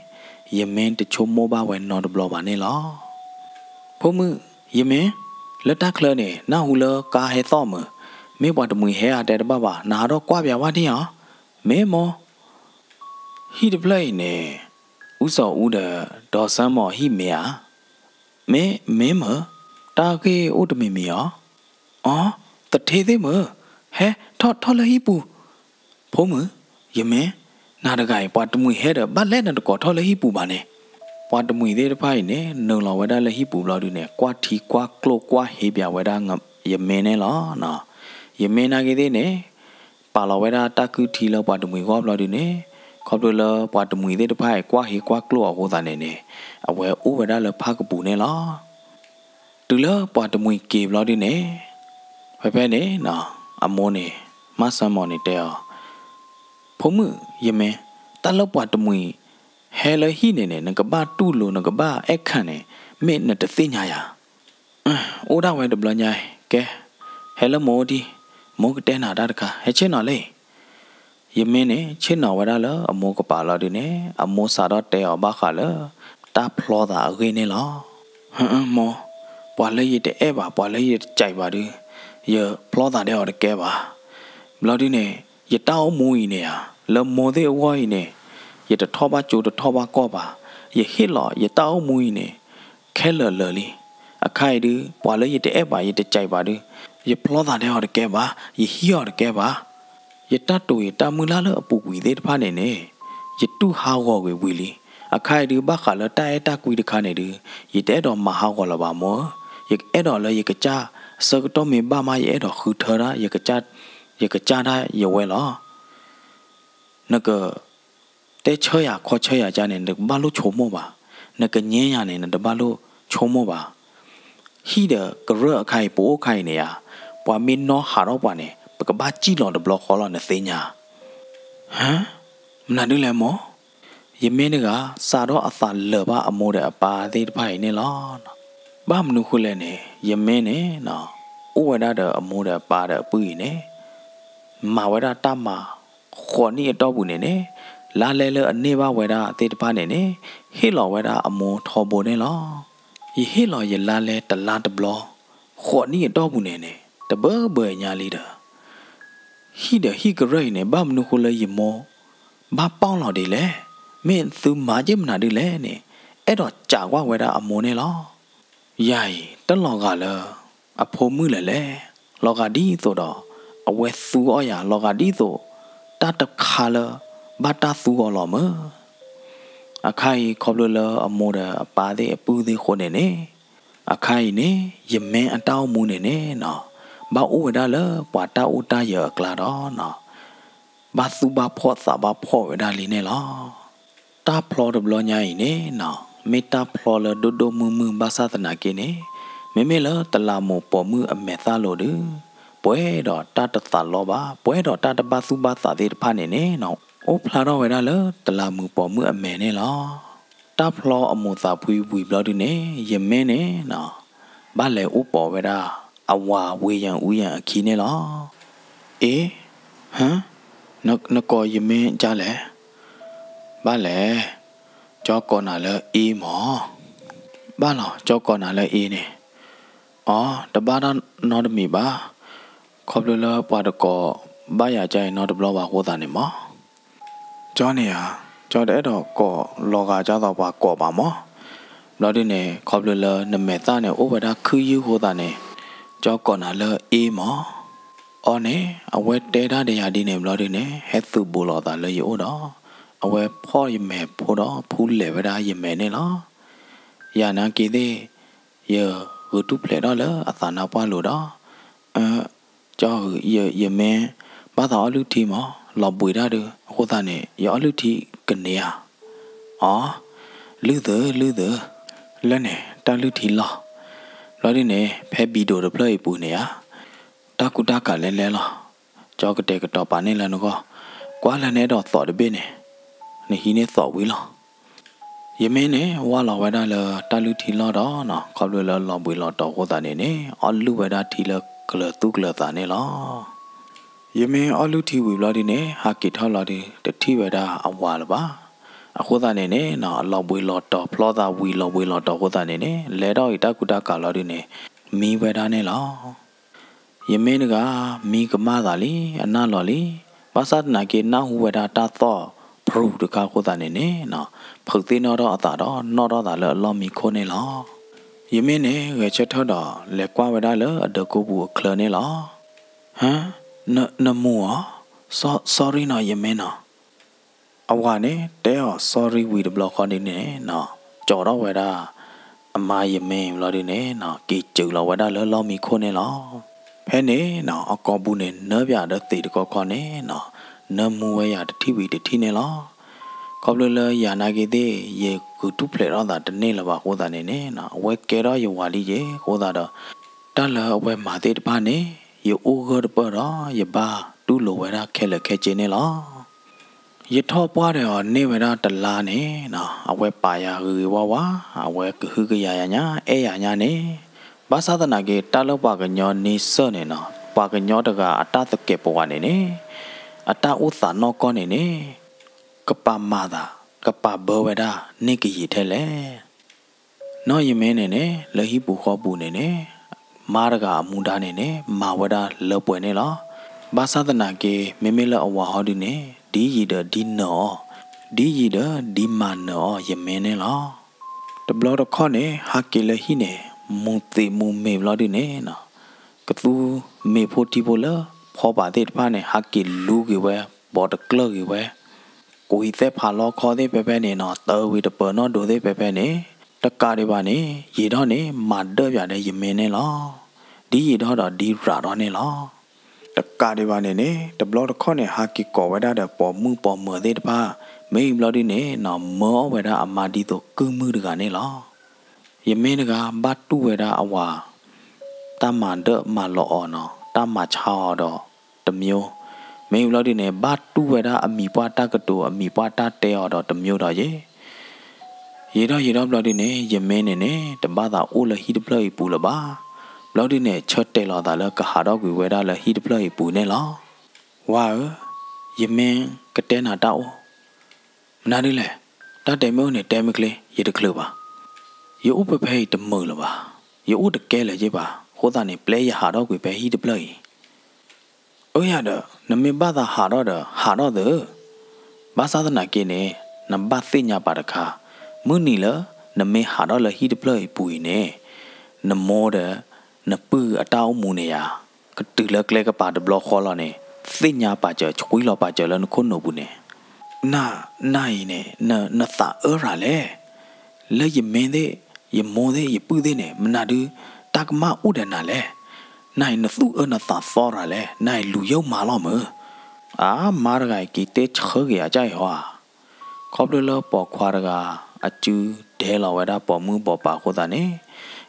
ယမ့ၢ်တဆိကမိၣ်ဘၣ်ဝဲနီတဘျီဘၣ်န့ၣ်လီၤ. ဖိမုၣ်, ယမ့ၢ်, လၢတၢ်ချၢန့ၣ် နၢ်ဟူလၢကါဟဲသီၣ်မုၢ်, မ့ၢ်ပှၤတမှံၤဟဲအါတဲတဘၣ်ဘၣ်, နဟးထီၣ်ကွၢ်ပၠးဝဲဒၣ်အီၤ, မ့ၢ်မိၢ်. ဟံၣ်တဖျၢၣ်အံၤန့ၣ် အူစီၤအူဒီး ဒီးစၢမီၢ်ဟံၣ်မ့ၢ်ဧါ. မ့ၢ်, မ့ၢ်မၢ်, တၢ်ဂ့ၢ်အိၣ်တမံၤမံၤအီၤ. အီ, သထ့သ့ၣ်မၢ်, ဟဲ, ထီၣ်, ထီၣ်လၢဟံၣ်ပူၤ. ဖိမုၣ်, ယမ့ၢ်, နၤတဂၤအံၤ ပှၤတမှံၤဟဲဒီး ဘၣ်လဲၣ်နတကိးထီၣ်လၢဟံၣ်ပူၤဘၣ်န့ၣ်. ပှၤတမှံၤသ့ၣ်တဖၣ်အံၤန့ၣ် နုာ်လီၤဝဲဒၣ်လၢဟံၣ်ပူၤဘျီဒုန့ၣ် ကွၢ်ထံကွၢ်ကျိၣ်ကွၢ်ဟ့ပၠးဝဲဒၣ်ယမ့ၢ်န့ၣ်လီၤ. ယမ့ၢ်နာ်က့သ့ၣ်န့ၣ် ပာ်လီၤဝဲဒၣ်တၢ်ကုၢ်ထံလၢပှၤတမှံၤဂီၢ်ဘျီဒုန့ၣ်, ခီဖျိလၢပှၤတမှံၤသ့ၣ်တဖၣ်အံၤ ကွၢ်ဟ့ကွၢ်ကျိၣ်အဃိသတးန့ၣ်န့ၣ်, အဝဲအိၣ်ဝဲဒၣ်လၢဖၣ်ကပူၤန့ၣ်လီၤ. တုၤလၢပှၤတမှံၤက့ၤဘျီဒုန့ၣ်, ဖဲဖဲန့ၣ်, အမိၢ်န့ၣ်, မၢ်စၢမီၢ်န့ၣ်တဲအီၤ, ဖိမုၣ်, ယမ့ၢ်, တၢ်လၢပှၤတမှံၤဟဲလၢဟံၣ်န့ၣ်န့ၣ် နကဘၣ်တူၢ်လိာ် နကဘၣ်အဲၣ်ခၣ်န့ၣ် မ့ၢ်နတသ့ၣ်ညါယၤ. အိၣ်ဒၣ်ဝဲတဘျီညါအံၤ, ကဲ, ဟဲလၢမိၢ်အိၣ်ဒံး, မိၢ်ကတဲနၤတၢ်တခါ, ဟဲဆ့ၣ်နီၤလံ. ယမ့ၢ်န့ၣ် ဆ့ၣ်နီၤဝဲဒၣ်လၢအမိၢ်ကပၤလီၤဒုန့ၣ်, အမိၢ်စးထီၣ်တဲအီၤဘၣ်ဃးလၢ တၢ်ဖျီသးအဂ့ၢ်န့ၣ်လီၤ. မိၢ်, ပှၤလၢယတအဲၣ်ဘၣ် ပှၤလၢယတကးဘၣ်ဒု, ယဖျီသးဒဲအီၤတကဲဘၣ်. ဘျီဒုန့ၣ်, ယတၢ်အိၣ်မူအံၤန့ၣ်ဧါ, လၢမိၢ်သ့ၣ်အဂီၢ်အံၤန့ၣ်, ယတထီၣ်ဘၣ်ကၠိတထီၣ်ဘၣ်ကီၢ်ဘၣ်. ယဟ့ၣ်လီၤယတၢ်အိၣ်မူအံၤန့ၣ် ခဲလၢာ်လၢာ်လံ. အခါအံၤဒု ပှၤလၢယတအဲၣ်ဘၣ် ယတကးဘၣ်ဒု, ယဖျီသးဒဲအီၤတကဲဘၣ်, ယဟံးအီၤတကဲဘၣ်. ယတၢ်တိာ်ယတၢ်မုၢ်လၢ်လၢအပူၤကွံာ်သ့ၣ်တဖၣ်န့ၣ်န့ၣ်, ယတူၢ်ဟးဂီၤကွံာ်ဝံၤလံ. အခါအံၤဒု ဘၣ်ဃးလၢတၢ်အဲၣ်တၢ်ကွံတခါန့ၣ်ဒု, ယတအဲၣ်ဒိးမၤဟးဂီၤလၢၤဘၣ်မိၢ်ဧၢ, ယအဲၣ်ဒိးလၢယကစၢ်, ဆၢကတီၢ်မ့ၢ်ဘၣ်မး ယအဲၣ်ဒိးဃုထၢဒၣ်, ယကစၢ်ဒၣ်ယဝဲလီၤ. နက တဲဆၢယၤခီဆၢယၤကါန့ၣ် နတဘၣ်လိၣ်ဆိကမိၣ်ဘၣ်. နကညဲယၤန့ၣ် နတဘၣ်လိၣ်ဆိကမိၣ်ဘၣ်. ဟံၣ်ဒီးကရၢၢ်အခါအံၤ ပအိၣ်ခါအံၤန့ၣ်ဧါ, ပှၤမ့ၢ်နီၣ်ဟးထီၣ်ပှၤန့ၣ် ပကဘၣ်စံၣ်လီၤတဘျီဃီလီၤ နသ့ၣ်ညါ. ဟါ, မနုၤဒ်လဲၣ်မိၢ်, ယမ့ၢ်တဂၤ စးထီၣ်အသးလၢာ်ဘၣ်အမိၢ်ဒီးအပၢ်သ့ၣ်တဖၣ်အံၤန့ၣ်လီၤ. ဘၣ်မနုၤဃိလဲၣ်န့ၣ် ယမ့ၢ်န့ၣ် အိၣ်ဝဲဒၣ်ဒီးအမိၢ်ဒီးအပၢ်ဒီးအပုၢ်အံၤန့ၣ် မၤဝဲဒၣ်တၢ်မၤ ဃိးနံၣ်အတီၢ်ပူၤန့ၣ်န့ၣ် လါလဲလၢအန့ၢ်ဘၣ်ဝဲဒၣ်သ့ၣ်တဖၣ်န့ၣ်န့ၣ် ဟ့ၣ်လီၤဝဲဒၣ်အမိၢ်ထီဘိန့ၣ်လီၤ. ယဟ့ၣ်လီၤယလါလဲတလါတဘျီ ဃိးနံၣ်အတီၢ်ပူၤန့ၣ်န့ၣ် တဘၢဘၢညါလံဒီး ဟံၣ်ဒီးဟံၣ်ကရၢၢ်အံၤန့ၣ် ဘၣ်မနုၤဃိလၢယမိၢ် ဘၣ်ပီၣ်လီၤဒ်လဲၣ်. မ့ၢ်သုမၤက့ၤမနုၤဒ်လဲၣ်န့ၣ် အဲၣ်ဒိးစံးကွၢ်ဝဲဒၣ်အမိၢ်န့ၣ်လီၤ. ယၤအံၤ တလီၤဂာ်လၢ အဖိမုၣ်လၢၤလဲၣ်. လီၤဂာ်ဒ်သိးဒီး အဝဲသူအီၣ်ယၤ လီၤဂာ်ဒ်သိး တၢ်တခါလၢ ဘၣ်တၢ်သူအီၤလီၤမၢ်. အခါအံၤ ခီဖျိလၢအမိၢ်ဒီးအပၢ်သ့ၣ်အပုၢ်သ့ၣ်အဃိန့ၣ်န့ၣ် အခါအံၤန့ၣ် ယမ့ၢ်အတၢ်အိၣ်မူန့ၣ်န့ၣ်နီၤ ဘၣ်အိၣ်ဝဲဒၣ်လၢပှၤတၢ်အိၣ်တၢ်ယၢၤအကျါဒီးနီၤ ဘၣ်သူၣ်ဘၣ်ဖှီၣ်သးဘၣ်ဖှီၣ်ဝဲဒၣ်လံန့ၣ်လီၤ. တၢ်ဖျီတဘျီညါအံၤန့ၣ်နီၤ မ့ၢ်တၢ်ဖျီလၢဒိၣ်ဒိၣ်မုၢ်မုၢ်ဘၣ်ဆၣ်သနာ်က့န့ၣ် မ့မ့ၢ်လၢတလးမူးပိာ်မုၣ်အမဲာ်သၣ်လိၤဒုး ပှဲၤဒီးတၢ်တသးလီဘၣ် ပှဲၤဒီးတၢ်တဘၣ်သူၣ်ဘၣ်သးသ့ၣ်တဖၣ်န့ၣ်န့ၣ်နီၤ အိၣ်ဖျါထီၣ်ဝဲဒၣ်လၢတလးမူးပိာ်မုၣ်အမဲာ်န့ၣ်လီၤ. တၢ်ဖျီအမိၢ်သးဖှံဝံၤဘျီဒုးန့ၣ် ယမ့ၢ်န့ၣ်နီၤ ဘၣ်လဲၤအိၣ်ပိာ်ဝဲဒၣ် အဝၤဝ့ယၣ်အူယၣ်အခံန့ၣ်လီၤ. အ့, ဟါ, နကိးယမ့ၢ်ဒ်လဲၣ်. ဘၣ်လဲၣ်, ကၠီကိးနၤလၢအ့မၢ်. ဘၣ်လီၤ, ကၠီကိးနၤလၢအ့န့ၣ်. အီ, တဘၣ်တၢ်နီတမံၤဘၣ်. ခီဖျိလၢပှၤတကိးဘၣ်ယၤကါအံၤနီတဘျီဘၣ်အဃိသတးန့ၣ်မၢ် ကၠီန့ၣ်ဧါ, ကၠီတအဲၣ်ဒိးကိးလီၤဂာ်ဒ်သိးပှၤကိးဘၣ်မၢ်. ဘျီဒုးန့ၣ် ခီဖျိလၢနမဲာ်သၣ်န့ၣ် အိၣ်ဝဲဒၣ်ခုၣ်ယုၢ်အဃိသတးန့ၣ် ကၠီကိးနၤလၢအ့မၢ်. အီန့ၣ် အဝဲတဲဒၣ်ဒီးယၤဒ်န့ၣ်ဘျီဒုးန့ၣ် ဟဲသုးဘူးလိာ်သးလၢယအိၣ်ဒီး အဝဲဖီၣ်ယမဲာ်ဖိဒီးဖူလဲၣ်ဝဲဒၣ်ယမဲာ်န့ၣ်လီၤ. ယနာ်က့ၤသ့ၣ် ယဂုာ်ထူၣ်ဖျဲးထီၣ်လၢအသးနါပှၢ်လိၤဒီး ကၠီဧၢ, ယမ့ၢ် ဘၣ်သးအီၣ်လုၢ်ထံမၢ်, လီၤဘှံးတၢ်ဒုး အဃိသတးန့ၣ် ယအီၣ်လုၢ်ထံကန့ၢ်ဧါ. အီ, လုၢ်သုး လုၢ်သုး, လၢန့ၣ် တၢ်လုၢ်ထံလီၢ်. ဘျီဒုးန့ၣ် ဖဲဘံၣ်ဒိၣ်တဖျၢၣ်အံၤပူၤန့ၣ်ဧါ, တၢ်ကူတၢ်ကၤလဲၤလဲၤလီၤ. ကၠီကတဲာ်ကတီၤပာ်န့ၢ်လၢနဂီၢ်, ကွၢ်လၢနအဲၣ်ဒိးသိးတဘ့ၣ်န့ၣ်, နဟံးန့ၢ်သိးဝံၤလီၤ. ယမ့ၢ်န့ၣ် ဝၢ်လီၤဝဲဒၣ်လၢတၢ်လုၢ်ထံလီၢ်ဒီးနီၤ ခီဖျိလၢလီၤဘှံးလီၤတီၤအဃိသတးန့ၣ်န့ၣ် အီၣ်လုၢ်ဝဲဒၣ်ထံလၢကလၢၤသူၣ်ကလၢၤသးန့ၣ်လီၤ. ယမ့ၢ်အီၣ်လုၢ်ထံဝံၤဘျီဒုးန့ၣ် ဟးက့ၤထီၣ်လီၤဒုး တထံၣ်ဝဲဒၣ်အဝၤလၢၤဘၣ်. အဃိသတးန့ၣ်န့ၣ်နီၤ လီၤဘှံးလီၤတီၤဖျီသးဝံၤလီၤဘှံးလီၤတီၤအဃိသတးန့ၣ်န့ၣ် လဲၤထီၣ်အံၤတၢ်ကူတၢ်ကၤလီၤဒုးန့ၣ် မံဝဲဒၣ်န့ၣ်လီၤ. ယမ့ၢ်တဂၤ မံကမၣ်သးလံ အနၢ်လီၤလံ. ဘၣ်ဆၣ်သနာ်က့ နၢ်ဟူဝဲဒၣ်တၢ်သီၣ်ဖ ရူးတခါအဃိသတးန့ၣ်န့ၣ်နီၤ ဖုးသ့ၣ်နီၣ်ထီၣ်အသးဒီး နီၣ်ထီၣ်သးလၢအလီၢ်မံခိၣ်န့ၣ်လီၤ. ယမ့ၢ်န့ၣ် ဂဲၤဆၢထၢၣ်ဒီး လဲၤကွၢ်ဝဲဒၣ်လၢအဒၢးကိးပူၤအချၢန့ၣ်လီၤ. ဟါ, န, နမူၤအီၤ, sorry နီၤ ယမ့ၢ်နီၤ. အဝၤန့ၣ် တဲအီၤ sorry ဝံၤတဘျီဃီဒ်န့ၣ်နီၤ ကၠီၤထီၣ်ဝဲဒၣ် အမါယမ့ၢ်ဘျီဒ်န့ၣ်နီၤ က့ၤစၢၤလီၤဝဲဒၣ်လၢလီၢ်မံခိၣ်န့ၣ်လီၤ. ဖဲန့ၣ်နီၤ အကိာ်ပူၤန့ၣ် နၢပၠးဒီးသံးတခီခီန့ၣ်နီၤ နၢမူဝဲယၤတထံၣ်ဝံၤတထံၣ်န့ၣ်လီၤ. ခီဖျိလၢယၤနာ်က့သ့ၣ် ယဂုာ်ထူၣ်ဖျဲးထီၣ်သးတန့ၢ်လၢၤဘၣ်အဃိသတးန့ၣ်န့ၣ်နီၤ အဝဲကဲထီၣ်ယဝၤဒ်ယဲအဃိသတးဒီး တၢ်လၢအဝဲမၤသ့ၣ်တဖၣ်န့ၣ် ယအိၣ်ဂၢၢ်တပၢၢ်ဒီး ယဘၣ်တူၢ်လိာ်ဝဲဒၣ်ခဲလၢာ်ခဲဆ့န့ၣ်လီၤ. ယထီၣ်ပှၢ်ဒီးအီၤန့ၢ်ဝဲဒၣ်တလါန့ၣ်နီၤ အဝဲပာ်ယၤဂ့ၤဂ့ၤဝါဝါ, အဝဲကဟုကယာ်ယၤညါ အဲၣ်ယၤညါန့ၣ်, ဘၣ်ဆၣ်သနာ်က့ တၢ်လၢပှၤကညီန့ဆၢၣ်န့ၣ်နီၤ ပှၤကညီတဂၤအတၢ်သကဲးပဝးန့ၣ်န့ၣ် အတၢ်အိၣ်သးနီၢ်ကီၢ်န့ၣ်န့ၣ် ကပာ်မၤသး ကပာ်ဘၢဝဲဒၣ်န့ၢ်ကယံာ်ထဲလဲၣ်. နီၢ်ယမ့ၢ်န့ၣ်န့ၣ် လၢဟံၣ်ပူၤဃီပူၤန့ၣ်န့ၣ် မါတဂၤအမူဒါန့ၣ်န့ၣ် မၤဝဲဒၣ်လၢပှဲၤန့ၣ်လီၤ. ဘၣ်ဆၣ်သနာ်က့ မ့မ့ၢ်လၢအဝၤဟီဒုန့ၣ် ဒ်ယံာ်ဒီးဒ်နၢၤအီၤ, ဒ်ယံာ်ဒီးဒ်မၤနၢၤအီၤယမ့ၢ်န့ၣ်လီၤ. တဘျီတခီၣ်န့ၣ် ဟးက့ၤလၢဟံၣ်န့ၣ် မူၤသံးမူၤမ့ၤဘျီဒုန့ၣ်နီၤ ကသူမ့ၤဖိထံဖိလၢဖီပာ်သ့ၣ်တဖၣ်န့ၣ် ဟးက့ၤလူၤက့ၤဝဲ ဘီးတကျၢၢ်က့ၤဝဲ, ကွံာ်သဲဖးလီခီသ့ၣ်ဖဲဖဲန့ၣ်နီၤ တၢ်ဝံၤတပၢၤနီၣ်ဒိးသ့ၣ်ဖဲဖဲန့ၣ်, တကးဒံးဘၣ်န့ၣ် ယံာ်ထီၣ်န့ၣ် မၤဒၢၣ်ပၠးဒီးယမ့ၢ်န့ၣ်လီၤ. ဒ်ယံာ်ထီၣ်ဒီးဒ်ရးထီၣ်န့ၣ်လီၤ. တကးဒံးဘၣ်န့ၣ်န့ၣ် တဘျီတခီၣ်န့ၣ် ဟးက့ၤကိးဝဲဒၣ်ဒီးပိာ်မုၣ်ပိာ်မၢၤသ့ၣ်တဖၣ်, မ့ၢ်ဘျီဒုန့ၣ်နီၤ မၢအီၣ်ဝဲဒၣ်အမါဒ်သိးကုၢ်မုၣ်တဂၤန့ၣ်လီၤ. ယမ့ၢ်တဂၤ ဘၣ်တူၢ်ဝဲဒၣ်အဝၤ တၢ်မၤဒၢၣ်မၤလီၤအီၤနီၤ တၢ်မၤဆါအီၤဒီးတမျိုး, မ့ၢ်ဘျီဒုန့ၣ် ဘၣ်တူၢ်ဝဲဒၣ်အမံၤပှၢ်တၢ်ကတိၤ အမံၤပှၢ်တၢ်တဲအီၤဒီးတမျိုးဒီးယဲ ယံာ်ထီၣ်ယံာ်ထီၣ်ဘျီဒုန့ၣ် ယမ့ၢ်န့ၣ်န့ၣ် တဘၣ်သးအိၣ်လၢဟံၣ်တဖျၢၣ်အံၤပူၤလၢၤဘၣ်. ဘျီဒုန့ၣ် ဆၢတဲာ်လီၤသးလၢကဟးထီၣ်ကွံာ်ဝဲဒၣ်လၢဟံၣ်တဖျၢၣ်အံၤပူၤန့ၣ်လီၤ. ဝၤဧၢ, ယမ့ၢ်ကတဲနၤတၢ်အိၣ် မနုၤဒ်လဲၣ်, တၢ်တဲမ့ၢ်အိၣ်န့ၣ် တဲမ့ၢ်ချ့, ယတချုးဘၣ်. ယအိၣ်ဖဲဖဲအံၤတမုာ်လၢၤဘၣ်. ယအိၣ်တကဲလၢၤက့ဘၣ်. အဃိသတးန့ၣ် ပျဲယဟးထီၣ်ကွံာ်ဖဲဟံၣ်တဖျၢၣ်အံၤ. အၢယၤဒီး နမ့ၢ်ဘၣ်သးဟးထီၣ်ဒီး ဟးထီၣ်သၢ. ဘၣ်ဆၣ်သနာ်က့န့ၣ် နဘၣ်သ့ၣ်ညါပာ်တခါ, မုၢ်နံၤလၢနမ့ၢ်ဟးထီၣ်လၢဟံၣ်တဖျၢၣ်အံၤပူၤအံၤန့ၣ်, နမိၢ်ဒီး နပုၢ်အတၢ်အိၣ်မူန့ၣ်ယၤ, ကတုၤလၢကျဲကပၤတဘျီဃီလီၤန့ၣ်, သ့ၣ်ညါပာ်စၢၤ ဆှံလီၤပာ်စၢၤလၢနခိၣ်နူာ်ပူၤန့ၣ်, န, နအံၤန့ၣ် နသးအၢရၤလဲၣ်. လၢယမ့ၢ်သ့ၣ် ယမိၢ်သ့ၣ် ယပုၢ်သ့ၣ်န့ၣ် မနုၤဒု တၢ်ကမၣ်အိၣ်ဒီးနၤလဲၣ်. နအံၤနသူၣ်အၢနသးသီရၤလဲၣ်. နအံၤလူၤယိာ်မးလီၤမၢ်. အါ မါတဂၤအံၤ က့ၤတဲဆၢက့ၤအကၢ်အံၤဟီဧါ. ခီဖျိလၢပိာ်ခွါတဂၤ အစုဒဲလီၤဝဲဒၣ်ပိာ်မုၣ်ပိာ်ပၢ်အဃိသတးန့ၣ်,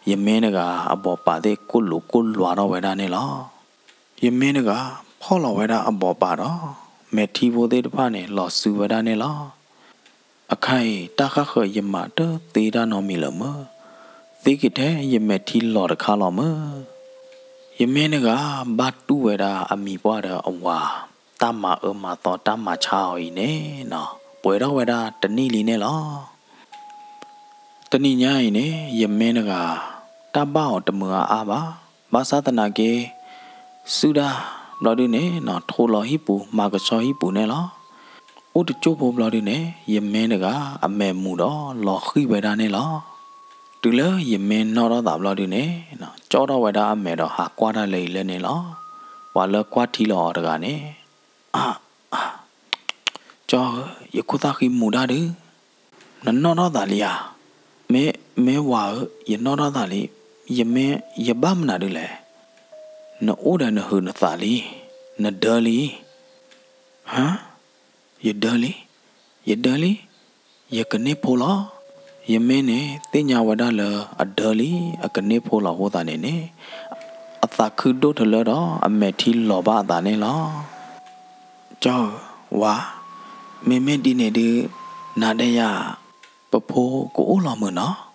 ယမ့ၢ်တဂၤအပိာ်ပၢ်သ့ၣ်ကိၢ်လိာ်ကိၢ်လွါထီၣ်ဝဲဒၣ်န့ၣ်လီၤ. ယမ့ၢ်တဂၤ ဖီၣ်လီၤဝဲဒၣ်အပိာ်ပၢ်ဒီး မဲာ်ထံဖိသ့ၣ်တဖၣ်န့ၣ် လီၤစုဝဲဒၣ်န့ၣ်လီၤ. အခါအံၤ တၢ်ဃၣ်ဃၢၤယမၤတသ့တၢ်နီတမံၤလၢၤမၢ်, သ့က့ၤထဲယမဲာ်ထံလီၤတခါလီၤမၢ်. ယမ့ၢ်တဂၤ ဘၣ်တူၢ်ဝဲဒၣ်အမံၤပှၢ်ဒီးအဝၤ တၢ်မၤအၢမၤသီ တၢ်မၤဆါအီၤအံၤန့ၣ်နီၤ ပှဲၤထီၣ်ဝဲဒၣ်တနံၣ်လံန့ၣ်လီၤ. တနံၤညါအံၤန့ၣ် ယမ့ၢ်တဂၤ တၢ်ဘၣ်အီၤတမုာ်အါအါဘၣ်. ဘၣ်ဆၣ်သနာ်က့ စုဒၣ်ဘျီဒုန့ၣ်နီၤ ထိးလီၤဟံၣ်ပူၤ မၤကဆှီဟံၣ်ပူၤန့ၣ်လီၤ. အိၣ်တကၠိၢ်ဖိဘျီဒုန့ၣ် ယမ့ၢ်တဂၤ အမဲာ်မူၤဒီးလီၤဃံၣ်ဝဲဒၣ်န့ၣ်လီၤ. တုၤလၢယမ့ၢ်နီၣ်ထီၣ်သးဘျီဒုန့ၣ် ကၠီထီၣ်ဝဲဒၣ်အမဲာ်ဒီးဟးကွၢ်တၢ်လၢအံၤလၢန့ၣ်လီၤ. ပှၤလၢကွၢ်ထံလီၤအီၤတဂၤန့ၣ် အါ ကၠီဧၢ, ယခိၣ်သၣ်ဃံမူၤဒၣ်ဒု, နနီၣ်ထီၣ်သးလံဧါ. မ့ၢ်, မ့ၢ်ဝၤဧၢ, ယနီၣ်ထီၣ်သးလံ. ယမ့ၢ်, ယဘၣ်မနုၤဒုလဲၣ်. နအိၣ်ဒီးနဟုးနသးလံ, နဒၢလံ. ဟါ, ယဒၢလံ, ယဒၢလံ, ယကန့ၢ်ဖိလီၤ. ယမ့ၢ်န့ၣ် သ့ၣ်ညါဝဲဒၣ်လၢအဒၢလံ, အကန့ၢ်ဖိလီၤအဃိသတးန့ၣ်န့ၣ်, အသးခုဒိၣ်ထီၣ်လၢဒီး အမဲာ်ထံလီၤဘၣ်အသးန့ၣ်လီၤ. ကၠီဧၢ, ဝၤ, မ့မ့ၢ်ဒ်န့ၣ်ဒု, နၤဒဲးယၤ, ပဖိကအိၣ်လီၤမုာ်နီၤ.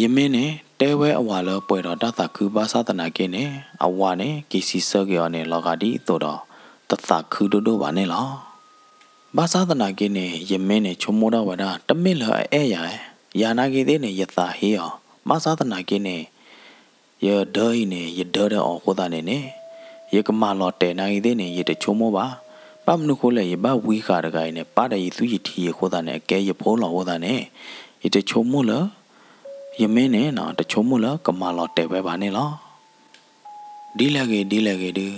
ယမ့ၢ်န့ၣ် တဲဝဲအဝၤလၢပှဲၤဒီးတၢ်သးခုဘၣ်ဆၣ်သနာ်က့န့ၣ် အဝၤန့ၣ် က့ၤစံးဆၢက့ၤအီၤန့ၣ် လီၤဂာ်ဒ်သိးဒီး တသးခုဒိၣ်ဒိၣ်ဘၣ်န့ၣ်လီၤ. ဘၣ်ဆၣ်သနာ်က့န့ၣ် ယမ့ၢ်န့ၣ် ဆိကမိၣ်ဒၣ်ဝဲဒၣ် တမ့ၢ်လၢအအဲၣ်ယၤ, ယၤနာ်က့သ့ၣ်န့ၣ် ယသးဟ့အီၤ, ဘၣ်ဆၣ်သနာ်က့န့ၣ် ယဒၢအံၤန့ၣ် ယဒၢဒီးအီၤအဃိသတးန့ၣ်န့ၣ်, ယကမၤလီၤတဲာ်နာ်က့သ့ၣ်န့ၣ် ယတဆိကမိၣ်ဘၣ်. ဘၣ်မနုၤဃိလဲၣ် ယဘၣ်ဝံဃာ်တဂၤအံၤန့ၣ် ပၢ်ဒီးယသွံၣ်ယထံယဃိသတးန့ၣ် အကဲယဖိလီၤအဃိသတးန့ၣ် ယတဆိကမိၣ်လၢ ယမ့ၢ်န့ၣ်နီၤ တဆိကမိၣ်လၢကမၤလီၤတဲာ်ဝဲဘၣ်န့ၣ်လီၤ. ဒ်လဲၣ်ဂ့ၤဒ်လဲၣ်ဂ့ၤဒုး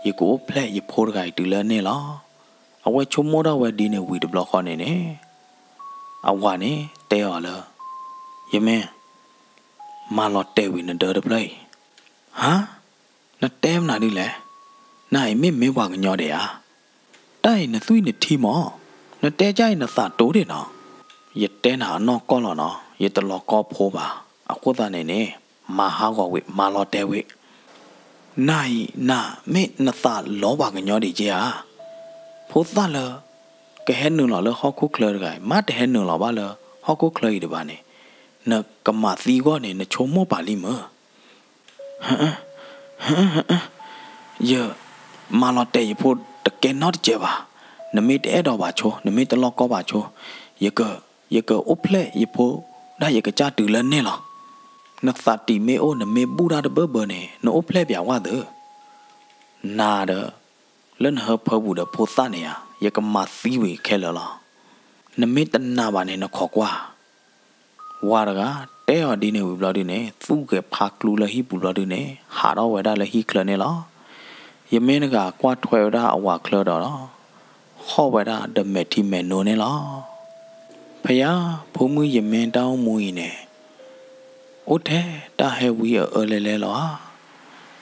ယကအိၣ်ဖျဲၣ်ယဖိတဂၤအံၤတုၤလၢန့ၣ်လီၤ. အဝဲဆိကမိၣ်ထီၣ်ဝဲဒ်န့ၣ်ဝံၤတဘျီဃီန့ၣ်န့ၣ် အဝၤန့ၣ်တဲအီၤလၢ ယမ့ၢ် မၤလီၤတဲာ်ဝံၤနဒၢတဖျၢၣ်အံၤ. ဟါ, နတဲမနုၤဒ်လဲၣ်. နၤအံၤမ့ၢ်မ့ၢ်ပှၤကညီဒံးဧါ. တၢ်အံၤနသွံၣ်နထံမး, နတဲကအံၤနသးတိဒံးနီၤ. ယတဲနၤအနီၢ်ကီၢ်လီၤနီၤ, ယတလီၤကီဖိဘၣ်. အဃိသတးန့ၣ်န့ၣ် မၤဟးဂီၤဝံၤ မၤလီၤတဲာ်ဝံၤ နၤအံၤ နၤမ့ၢ်နသးလီၤပှၤကညီဒံးက့ဧါ. ဖိသၣ်လၢ ကဟဲနုာ်လီၤလၢဟီၣ်ခိၣ်ချၢတဂၤအံၤ မ့ၢ်တဟဲနုာ်လီၤဘၣ်လၢဟီၣ်ခိၣ်ချၢအံၤတဘၣ်န့ၣ် နကမၤသံအဂီၢ်န့ၣ် နဆိကမိၣ်ပာ်လံမ့ၢ်. ဟၢ, ဟၢ, ဟၢ, ယမၤလီၤတဲာ်ယဖိတကဲနီတစဲးဘၣ်. နမ့ၢ်တအဲၣ်ဒိးဘၣ်ဆိ, နမ့ၢ်တလီၢ်ကီဘၣ်ဆိ, ယက, ယကအိၣ်ဖျဲၣ်ယဖိ ဒၣ်ယကစၢ်တုၤလၢန့ၣ်လီၤ. နသးတံာ်မ့ၢ်အိၣ် နမ့ၢ်ဘူၣ်တၢ်တဘၢဘၢန့ၣ် နအိၣ်ဖျဲၣ်ပၠးဝဲသု. နၤဒီး လၢနဟၢဖၢပူၤဒီးဖိသၣ်န့ၣ်ဧါ, ယကမၤသံဝံၤခဲလၢာ်လီၤ. နမ့ၢ်တနာ်ဘၣ်န့ၣ် နခိးကွၢ်. ဝၤတဂၤ တဲအီၤဒ်န့ၣ်ဝံၤဘျီဒုန့ၣ် သူၣ်ဂဲၤဖးကျူလၢဟံၣ်ပူၤဘျီဒုန့ၣ် ဟးထီၣ်ဝဲဒၣ်လၢဟံၣ်ချၢန့ၣ်လီၤ. ယမ့ၢ်တဂၤကွၢ်ထွဲဝဲဒၣ်အဝၤချၢဒီး ဟီၣ်ဝဲဒၣ်ဒီးမဲာ်ထံမဲာ်နိန့ၣ်လီၤ. ဖယါ, ဖိမုၣ်ယမ့ၢ်တၢ်အိၣ်မူအံၤန့ၣ် အိၣ်ထဲတၢ်ဟဲဝံအအၢလဲလဲလီၤဧါ.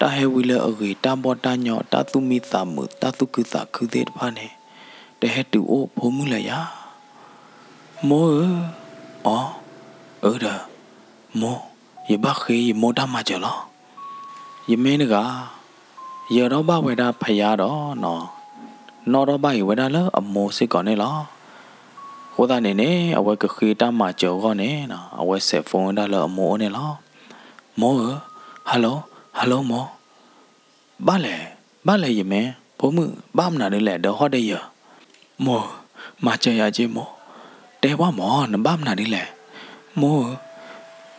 တၢ်ဟဲဝံလၢအဂ့ၤ တၢ်ဘီၣ်တၢ်ညီ တၢ်သူၣ်မံသးမုာ် တၢ်သူၣ်ခုသးခုသ့ၣ်တဖၣ်န့ၣ် တဟဲတုၤအိၣ်ဖိမုၣ်လၢၤယၤ. မိၢ်ဧၢ, အီ, အၢဒီး, မိၢ်, ယဘၣ်ဃ့ယမိၢ်တၢ်မၤစၢၤလီၤ. ယမ့ၢ်တဂၤ ယၢၤထီၣ်ဘၣ်ဝဲဒၣ်ဖယါဒီး နီၣ်ထီၣ်ဘၣ်အံၤဝဲဒၣ်လၢအမိၢ်စ့ၢ်ကီးန့ၣ်လီၤ. အဃိသတးန့ၣ်န့ၣ် အဝဲကဃ့တၢ်မၤစၢၤအဂီၢ်န့ၣ် အဝဲစဲး phone ဝဲဒၣ်လၢအမိၢ်အိၣ်န့ၣ်လီၤ. မိၢ်ဧၢ, hello, hello မိၢ်, ဘၣ်လဲၣ်, ဘၣ်လဲၣ်ယမ့ၢ်, ဖိမုၣ် ဘၣ်မနုၤဒ်လဲၣ် ဒီးဟီၣ်ဒီးယၢၤ. မိၢ်ဧၢ, မၤစၢၤယၤက့မိၢ်, တဲပှၢ်မး နဘၣ်မနုၤဒ်လဲၣ်. မိၢ်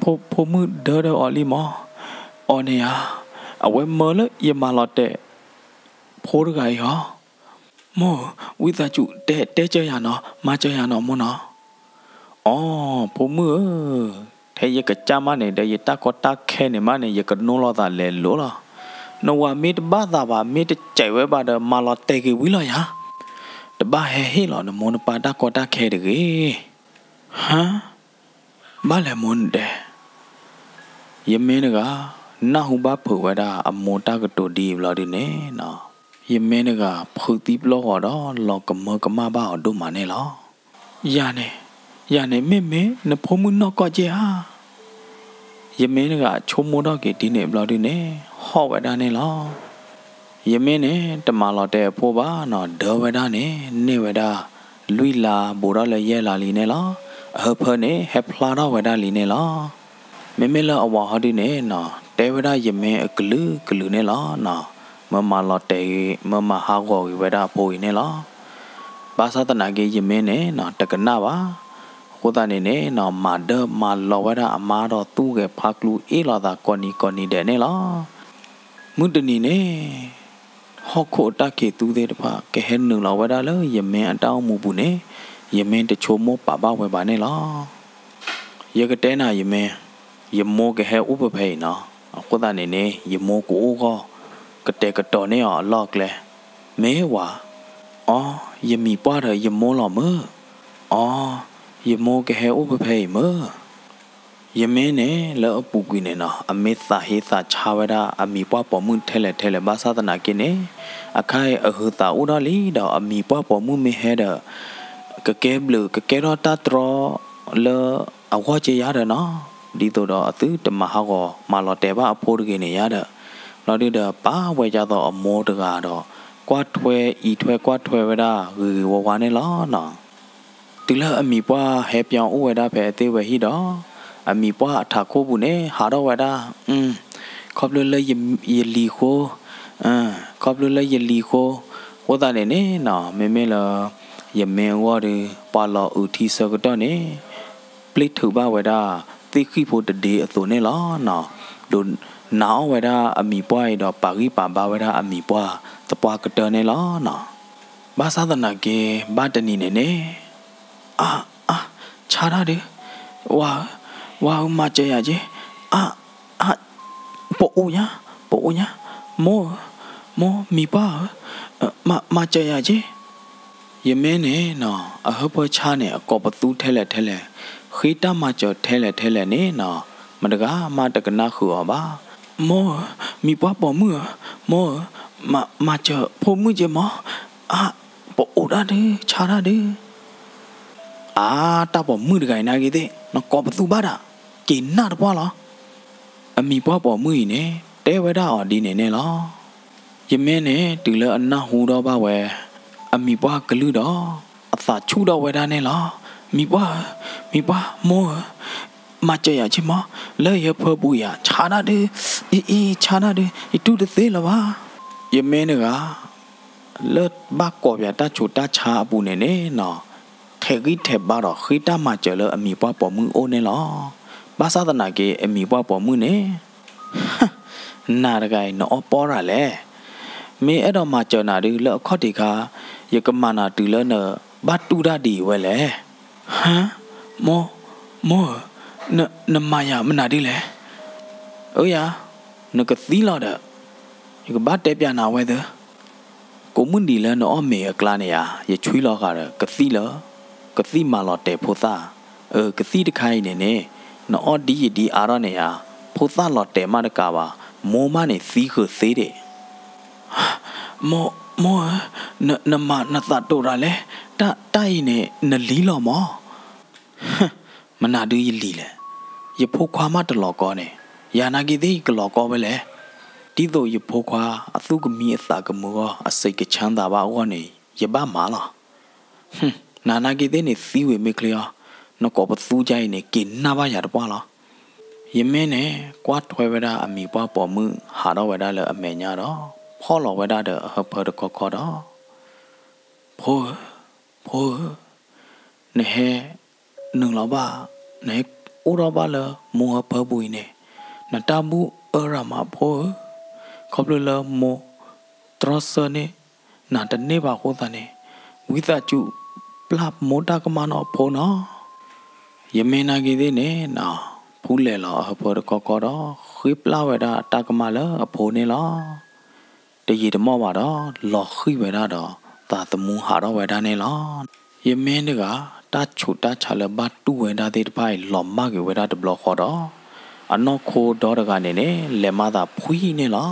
ဧၢ, ဖိမုၣ်ဒၢဒီးအီၤလံမး, အီၤန့ၣ်ဧါ, အဝဲမၢလၢယမၤလီၤတဲာ် ဖိတဂၤအံၤဟီ. မိၢ်ဧၢ, ဝံသးစူၤ တဲတဲစၢၤယၤနီၤ, မၤစၢၤယၤနီၤမိၢ်နီၤ. အီ, ဖိမုၣ်ဧၢ, ထဲယကစၢ်မးန့ၣ် ဒီးယတၢ်ကီတၢ်ခဲန့ၣ်မးန့ၣ် ယကနိးလီၤသးလဲၤလိၤလီၤ. နဝၤမ့ၢ်တဘၣ်သးဘၣ် မ့ၢ်တစဲးဝဲဘၣ်ဒီး မၤလီၤတဲာ်က့ၤဝံၤလီၤယၤ. တဘၣ်ဟဲဟ့ၣ်လီၤနမိၢ်နပၢ်တၢ်ကီတၢ်ခဲတဂ့ၤ. ဟါ, ဘၣ်လဲၣ်မိၢ်နတဲ. ယမ့ၢ်တဂၤ နၢ်ဟူဘၣ်ဖုးဝဲဒၣ်အမိၢ်တၢ်ကတိၤဒ်အံၤဘျီဒုန့ၣ်နီၤ, ယမ့ၢ်တဂၤ ဖုးသံပျီၢ်ဂီၤဒီး လီၤကမၢကမၣ်ဘၣ်အီၤဒိၣ်မးန့ၣ်လီၤ. ယၤန့ၣ်, ယၤန့ၣ်မ့ၢ်မ့ၢ်နဖိမုၣ်နီၢ်ကီၢ်က့ဧါ. ယမ့ၢ်တဂၤဆိကမိၣ်ထီၣ်က့ၤဒ်န့ၣ်ဘျီဒုန့ၣ် ဟီၣ်ဝဲဒၣ်န့ၣ်လီၤ. ယမ့ၢ်န့ၣ် တမၤလီၤတဲာ်အဖိဘၣ်နီၤ, ဒၢဝဲဒၣ်န့ၣ် န့ၢ်ဝဲဒၣ် လွံၢ်လါဘူးထီၣ်လၢယဲၢ်လါလံန့ၣ်လီၤ. အဟၢဖၢန့ၣ် ဟဲဖျါထီၣ်ဝဲဒၣ်လံန့ၣ်လီၤ. မ့မ့ၢ်လၢအဝၤဟီဒုန့ၣ်နီၤ, တဲဝဲဒၣ်ယမ့ၢ်အကလုာ်ကလုာ်န့ၣ်လီၤနီၤ, မ့ၢ်မၤလီၤတဲာ်ဂ့ၤ မ့ၢ်မၤဟးဂီၤဂ့ၤဝဲဒၣ်အဖိအံၤန့ၣ်လီၤ. ဘၣ်ဆၣ်သနာ်က့ ယမ့ၢ်န့ၣ်နီၤ တကနၣ်ဘၣ်. အဃိသတးန့ၣ်န့ၣ်နီၤ မၤဒၢမၤလီၤဝဲဒၣ်အမါဒီး သူၣ်ဂဲၤဖးကျူအ့ၣ်လိာ်သးကိးနံၤကိးနံၤဒဲးန့ၣ်လီၤ. မုၢ်တနံၤန့ၣ် ဟီၣ်ခိၣ်အတၢ်ခံးသူသ့ၣ်တဖၣ် ကဟဲနုာ်လီၤဝဲဒၣ်လၢယမ့ၢ်အတၢ်အိၣ်မူပူၤန့ၣ် ယမ့ၢ်တဆိကမိၣ်ပာ်ဘၣ်ဝဲဘၣ်န့ၣ်လီၤ. ယကတဲနၤယမ့ၢ်, ယမိၢ်ကဟဲအိၣ်ဖဲဖဲအံၤနီၤ, အဃိသတးန့ၣ်န့ၣ် ယမိၢ်ကအိၣ်ဂီၢ် ကတဲာ်ကတီၤန့ၢ်အီၤအလီၢ်အကျဲ, မ့ၢ်ဝၤ, အီ, ယမံၤပှၢ်ဒီးယမိၢ်လီၤမုၢ်, အီ, ယမိၢ်ကဟဲအိၣ်ဖဲဖဲအံၤမုၢ်. ယမ့ၢ်န့ၣ် လၢအပူၤကွံာ်န့ၣ်နီၤ အမ့ၢ်သးဟ့သးဆါဝဲဒၣ် အမံၤပှၢ်ပိာ်မုၣ်ထဲလဲၣ်ထဲလဲၣ် ဘၣ်ဆၣ်သနာ်က့န့ၣ် အခါအံၤအဟုးသးအိၣ်ထီၣ်လံဒီး အမံၤပှၢ်ပိာ်မုၣ်မ့ၢ်ဟဲဒီး ကကဲဘျုး ကကဲထီၣ်တၢ်တြီလၢအဂီၢ်က့ယါဒီးနီၤ, ဒ်သိးဒီးအသုတမၤဟးဂီၤမၤလီၤတဲာ်ဘၣ်အဖိတဂ့ၤန့ၣ်ယါဒီး လီၤဒုဒီးပာ်ဝဲဒ်သိးအမိၢ်တဂၤဒီး ကွၢ်ထွဲအံးထွဲကွၢ်ထွဲဝဲဒၣ်ဂ့ၤဂ့ၤဝါဝါန့ၣ်လီၤနီၤ. တုၤလၢအမံၤပှၢ်ဟဲပၠီအိၣ်ဝဲဒၣ်ဖဲအသ့ၣ်ဝဲဟံၣ်ဒီး အမံၤပှၢ်အထးခိၣ်ပူၤန့ၣ် ဟးထီၣ်ဝဲဒၣ်, ခီဖျိလၢယလံၤဃိ, ခီဖျိလၢယလံၤဃိ, အဃိသတးန့ၣ်န့ၣ်နီၤ မ့မ့ၢ်လၢ ယမ့ၢ်အဂီၢ်ဒီး ပှၤလီၤအုးထံဆၢကတီၢ်န့ၣ် ပျ့ၢ်ထုးဘၣ်ဝဲဒၣ် သ့ၣ်ဃံၣ်ဖိတဒ့အသိးန့ၣ်လီၤနီၤ. ဒိးနာ်အီၣ်ဝဲဒၣ်အမံၤပှၢ်အံၤဒီး ပာ်ဂံၢ်ပာ်ဘါဝဲဒၣ်အမံၤပှၢ်သပှၢ်ကတၢၢ်န့ၣ်လီၤနီၤ. ဘၣ်ဆၣ်သနာ်က့ ဘၣ်တနံၤန့ၣ်န့ၣ်, အါ, အါ, ဆါတၢ်ဒုး, ဝၤဧၢ, ဝၤဧၢ, မၤစၢၤယၤက့, အါ, အါ, ပအိၣ်ညါ, ပအိၣ်ညါ, မိၢ်ဧၢ, မိၢ်, မံၤပှၢ်ဧၢ, မၤ, မၤစၢၤယၤက့. ယမ့ၢ်န့ၣ်နီၤ အဟၢဖၢဆါန့ၣ် အကိးပသူထဲလဲၣ်ထဲလဲၣ်, ဃ့တၢ်မၤစၢၤထဲလဲၣ်ထဲလဲၣ်န့ၣ်နီၤ, မတဂၤမးတကနၣ်ဃုာ်အီၤဘၣ်. မိၢ်ဧၢ, မံၤပှၢ်ပိာ်မုၣ်ဧၢ, မိၢ်ဧၢ, မၤ, မၤစၢၤဖိမုၣ်က့မး, အါ, ပအိၣ်တၢ်ဒုး, ဆါတၢ်ဒုး. အါ, တၢ်ပိာ်မုၣ်တဂၤအံၤနာ်က့သ့ၣ် နကိးပသူဘၣ်ဒၣ်, က့ၤနၢ်တပှၢ်လီၤ. အမံၤပှၢ်ပိာ်မုၣ်အံၤန့ၣ် တဲဝဲဒၣ်အီၤဒ်န့ၣ်န့ၣ်လီၤ. ယမ့ၢ်န့ၣ် တုၤလၢအနၢ်ဟူထီၣ်ဘၣ်ဝဲ အမံၤပှၢ်ကလုၢ်ဒီး အသးဆူၣ်ထီၣ်ဝဲဒၣ်န့ၣ်လီၤ. မံၤပှၢ်ဧၢ, မံၤပှၢ်, မိၢ်ဧၢ, မၤစၢၤယၤက့မး, လၢယဟၢဖၢပူၤယၤ ဆါတၢ်ဒုး, အံၤ, အံၤ, ဆါတၢ်ဒုး, ယတူၢ်တသ့လၢၤဘၣ်. ယမ့ၢ်တဂၤ လၢဘၣ်ကိးပၠးတၢ်ဆူးတၢ်ဆါအပူၤန့ၣ်န့ၣ်နီၤ, ထဲးဂံၢ်ထဲးဘါဒီးဃ့တၢ်မၤစၢၤလၢအမံၤပှၢ်ပိာ်မုၣ်အိၣ်န့ၣ်လီၤ. ဘၣ်ဆၣ်သနာ်က့ အမံၤပှၢ်ပိာ်မုၣ်န့ၣ် နၤတဂၤအံၤ နအီၣ်ပီၢ်ရၤလဲၣ်. မ့ၢ်အဲၣ်ဒိးမၤစၢၤနၤဒုး လၢအခီၣ်ထံးခါ ယကမၤနၤတုၤလၢနဘၣ်တူၢ်တၢ်ဒ်အံၤဝဲလဲၣ်. ဟါ, မိၢ်, မိၢ်ဧၢ, န, နမၤယၤမနုၤဒ်လဲၣ်. အၢယၤ, နကသံလီၤဒီး ယကဘၣ်တဲပၠးနၤဝဲသၢ ကိးမုၢ်နံၤလၢနအီၣ်မ့ၤအကျါန့ၣ်ယၤ ယဆွံလီၤဃာ်ဒီး ကသံၣ်လၢ ကသံၣ်မၤလီၤတဲာ်ဖိသၣ်, အၢ ကသံၣ်တခါအံၤန့ၣ်န့ၣ် နအီၣ်ဒ်ယံာ်ဒ်အါထီၣ်န့ၣ်ယၤ ဖိသၣ်လီၤတဲာ်မးတကးဘၣ်, မိၢ်မးန့ၣ်သံဃုာ်သ့ဒံး. မိၢ်, မိၢ်ဧၢ, နမၤနသးတိၤတၢ်လဲၣ်, တၢ်အံၤန့ၣ် နလံၤလီၤမး. မနုၤဒုးယလံၤလဲၣ်, ယဖိခွါမးတလီၤကီန့ၣ်, ယၤနာ်က့သ့ၣ်ယကလီၤကီဝဲလဲၣ်. ဒ်သိးယဖိခွါအသူၣ်ကမံအသးကမုာ်အဂီၢ် အစံးကဆၢသးဘၣ်အဂီၢ်န့ၣ် ယဘၣ်မၤလီၤ. နၤနာ်က့သ့ၣ်န့ၣ်သံဝံၤမ့ၢ်ချ့အီၤ, နကိးပသူကါအံၤန့ၣ် က့ၤနၢ်ဘၣ်ယၤတပှၢ်လီၤ. ယမ့ၢ်န့ၣ် ကွၢ်ထွဲဝဲဒၣ်အမံၤပှၢ်ပိာ်မုၣ်ဟးထီၣ်ဝဲဒၣ်လၢအမဲာ်ညါဒီး ဖီၣ်လီၤဝဲဒၣ်ဒီးအဟၢဖၢတခီခီဒီး ဖိဧၢ, ဖိဧၢ, နဟဲ နုာ်လီၤဘၣ်, နဟဲအိၣ်ထီၣ်ဘၣ်လၢမိၢ်ဟၢဖၢပူၤအံၤန့ၣ်, နတၢ်ဘူၣ်အၢရၤမးဖိဧၢ, ခီဖျိလၢမိၢ်တြီဆၢန့ၢ် နၤတန့ၢ်ဘၣ်အဃိသတးန့ၣ်, ဝံသးစူၤပျၢ်မိၢ်တၢ်ကမၣ်နီၤဖိနီၤ. ယမ့ၢ်နာ်က့သ့ၣ်န့ၣ်နီၤ, ဖူလဲၤလီၤအဟၢဖၢတခီခီဒီး ဃ့ပျၢ်ဝဲဒၣ်တၢ်ကမၣ်လၢအဖိန့ၣ်လီၤ. တယံာ်တမီၢ်ဘၣ်ဒီး လီၤဃံၢ်ဝဲဒၣ်ဒီး သးသမူဟးထီၣ်ဝဲဒၣ်န့ၣ်လီၤ. ယမ့ၢ်တဂၤ တၢ်ဆူးတၢ်ဆါလၢဘၣ်တူၢ်ဝဲဒၣ်သ့ၣ်တဖၣ်အံၤ လီၤမၢ်က့ၤဝဲဒၣ်တဘျီဃီဒီး အနီၢ်ခိဒီတဂၤန့ၣ်န့ၣ် လဲၤမၤသးဖှံန့ၣ်လီၤ.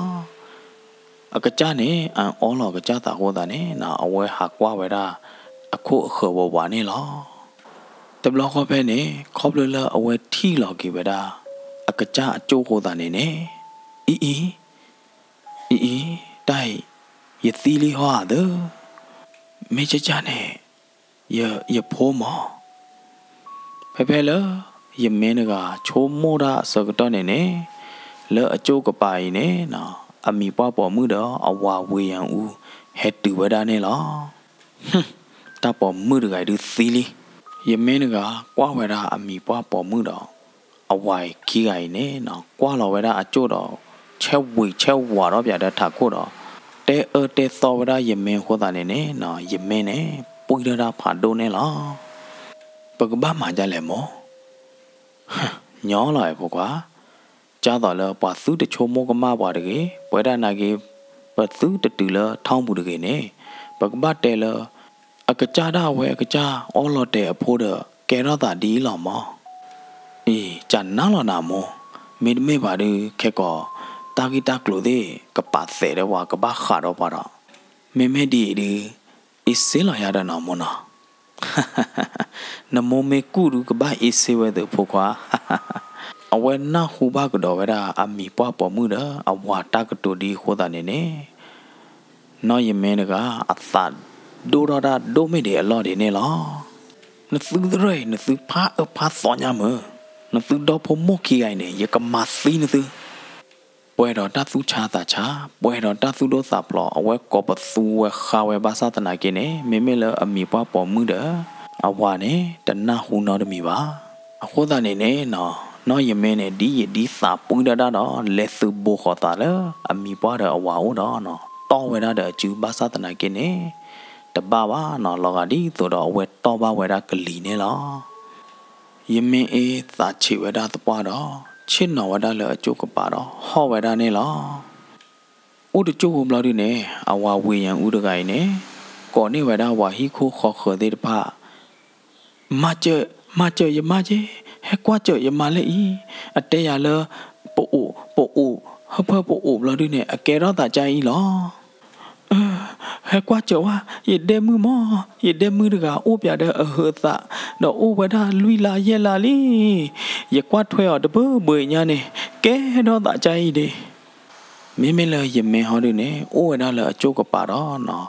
အကစၢ်န့ၣ် အအီလီၤကစၢ်သးအဃိသတးန့ၣ်နီၤ အဝဲဟးကွၢ်ဝဲဒၣ် အခိၣ်အဃၢၤဝးဝးန့ၣ်လီၤ. တဘျီဃီဖဲန့ၣ် ခီဖျိလၢအဝဲထံၣ်လီၤက့ၤဝဲဒၣ် အကစၢ်အကၠိၣ်အဃိသတးန့ၣ်န့ၣ်, အံၤအံၤ, အံၤအံၤ, တၢ်အံၤ ယသံလံဟီဧါသၢ, မ့ၢ်ကကၢ်န့ၣ် ယဖိမး. ဖဲဖဲလၢ ယမ့ၢ်တဂၤ ဆိကမိၣ်တၢ်အဆၢကတီၢ်န့ၣ်န့ၣ်, လၢအကၠိၣ်ကပၤအံၤန့ၣ်နီၤ အမံၤပှၢ်ပိာ်မုၣ်ဒီးအဝၤဝ့ၤယၤအူ ဟဲတုၤဝဲဒၣ်န့ၣ်လီၤ. တၢ်ပိာ်မုၣ်တဂၤအံၤဒုးသံလံ. ယမ့ၢ်တဂၤ ကွၢ်ဝဲဒၣ်အမံၤပှၢ်ပိာ်မုၣ်ဒီး အဝၤအံၤခံဂၤအံၤန့ၣ်နီၤ ကွၢ်လီၤဝဲဒၣ်အကၠိၣ်ဒီး ဆဲးဝံၤဆဲးဝးထီၣ်ပၠးဒီးထးခိၣ်ဒီး တဲအၢတဲသီဝဲဒၣ်ယမ့ၢ်အဃိသတးန့ၣ်န့ၣ်နီၤ ယမ့ၢ်န့ၣ် ပှံၢ်ထီၣ်တၢ်ဖးဒိၣ်န့ၣ်လီၤ. ပကဘၣ်မၤဒ်လဲၣ်မိၢ်. ညီလီၤအဲၣ်ဖိခွါ, ကၢ်သိးလၢပှၤသုတဆိကမိၣ်ကမၣ်ပှၤတဂ့ၤ, ပဝဲဒၣ်နာ်က့ ပသုတတုၤလၢထီၣ်ပူၤတဂ့ၤန့ၣ်, ပကဘၣ်တဲလၢ အကစၢ်ဒၣ်ဝဲအကစၢ်အီလီၤတဲာ်အဖိဒီး ကဲထီၣ်သးဒ်အံၤလီၤမး. အံၤ ကနၣ်လီၤနၤမိၢ်, မ့တမ့ၢ်ဘၣ်ဒုး ခဲကိာ် တၢ်ဂ့ၢ်တၢ်ကျိၤသ့ၣ် ကပာ်သဲးဒီးပှၤ ကဘၣ်ဃးဒီးပှၤဒီး, မ့မ့ၢ်ဒ်အံၤဒုး အ့စ့လီၤယၤဒီးနၤမိၢ်နီၤ. နမိၢ်မ့ၢ်ကူၣ်ဒုး ကဘၣ်အ့စ့ဝဲသ့ၣ်ဖိခွါ. အဝဲနၢ်ဟူဘၣ်ကဒီးဝဲဒၣ် အမံၤပှၢ်ပိာ်မုၣ်ဒီး အဝၤတၢ်ကတိၤဒ်အဃိသတးန့ၣ်န့ၣ်, နီၢ်ယမ့ၢ်တဂၤ အသးဒိၣ်ထီၣ်ဒၣ်ဒိၣ်မ့ၢ်ဒံးအလီၢ်ဒ်န့ၣ်လီၤ. နသုသရၢၣ်အံၤ နသုဖးအၢဖးသီညါမုၢ်, နသုဒီဖိမိၢ်ခံဂၤအံၤန့ၣ် ယကမၤသံနသု ပှဲၤဒီးတၢ်သူၣ်ဆါသးဆါ, ပှဲၤဒီးတၢ်သူၣ်ဒိၣ်သးဖျိး, အဝဲကိးပသူဝဲဃါဝဲဘၣ်ဆၣ်သနာ်က့န့ၣ် မ့မ့ၢ်လၢအမံၤပှၢ်ပိာ်မုၣ်ဒီး အဝၤန့ၣ် တနၢ်ဟူနီတမံၤဘၣ်. အဃိသတးန့ၣ်န့ၣ်နီၤ, နီၢ်ယမ့ၢ်န့ၣ် ဒ်ယံာ်ဒ်သးပှံၢ်ဒၣ်ဒၣ်ဒီး လဲၤသုးဘိဃီၤသးလၢအမံၤပှၢ်ဒီးအဝၤအိၣ်ဒီးနီၤ, တီၢ်ဝဲဒၣ်ဒီးအစုဘၣ်ဆၣ်သနာ်က့န့ၣ် တဘၣ်ဘၣ်နီၤ, လီၤဂာ်ဒ်သိးဒီးအဝဲတီၢ်ဘၣ်ဝဲဒၣ်ကလံၤန့ၣ်လီၤ. ယမ့ၢ်အ့သးဆံးဝဲဒၣ်သပှၢ်ဒီး ဆ့ၣ်နီၤဝဲဒၣ်လၢအကၠိၣ်ကပၤဒီး ဟီၣ်ဝဲဒၣ်န့ၣ်လီၤ. အိၣ်တကၠိၢ်ဖိဘျီဒုန့ၣ် အဝၤဝ့ၢ်ယၣ်အူတဂၤအံၤန့ၣ် ကိးန့ၢ်ဝဲဒၣ်ပှၤဟံၣ်ခိၣ်ဃီဃၢၤသ့ၣ်တဖၣ် မၤစၢၤ, မၤစၢၤယမါက့, ဟဲကွၢ်စၢၤယမါလၢအံၤ, အတဲယၤလၢ ပအိၣ်, ပအိၣ်, ဟၢဖၢပအိၣ်ဘျီဒုန့ၣ် အကဲထီၣ်သးကါအံၤလီၤ. ဟဲကွၢ်စၢၤဝဲ, ယဒဲမုၣ်မၢ်, ယဒဲမုၣ်တဂၤအိၣ်ပၠးဒီးအဟုးအသး, ဒီးအိၣ်ဝဲဒၣ်လွံၢ်လါယဲၢ်လါလံ. ယကွၢ်ထွဲအီၤတဘၢဘၢအံၤညါန့ၣ် ကဲထီၣ်သးကါအံၤဒ့ မ့မ့ၢ်လၢယမ့ၢ်ဟီဒုန့ၣ် အိၣ်ဝဲဒၣ်လၢအကၠိၣ်ကပၤဒီးနီၤ,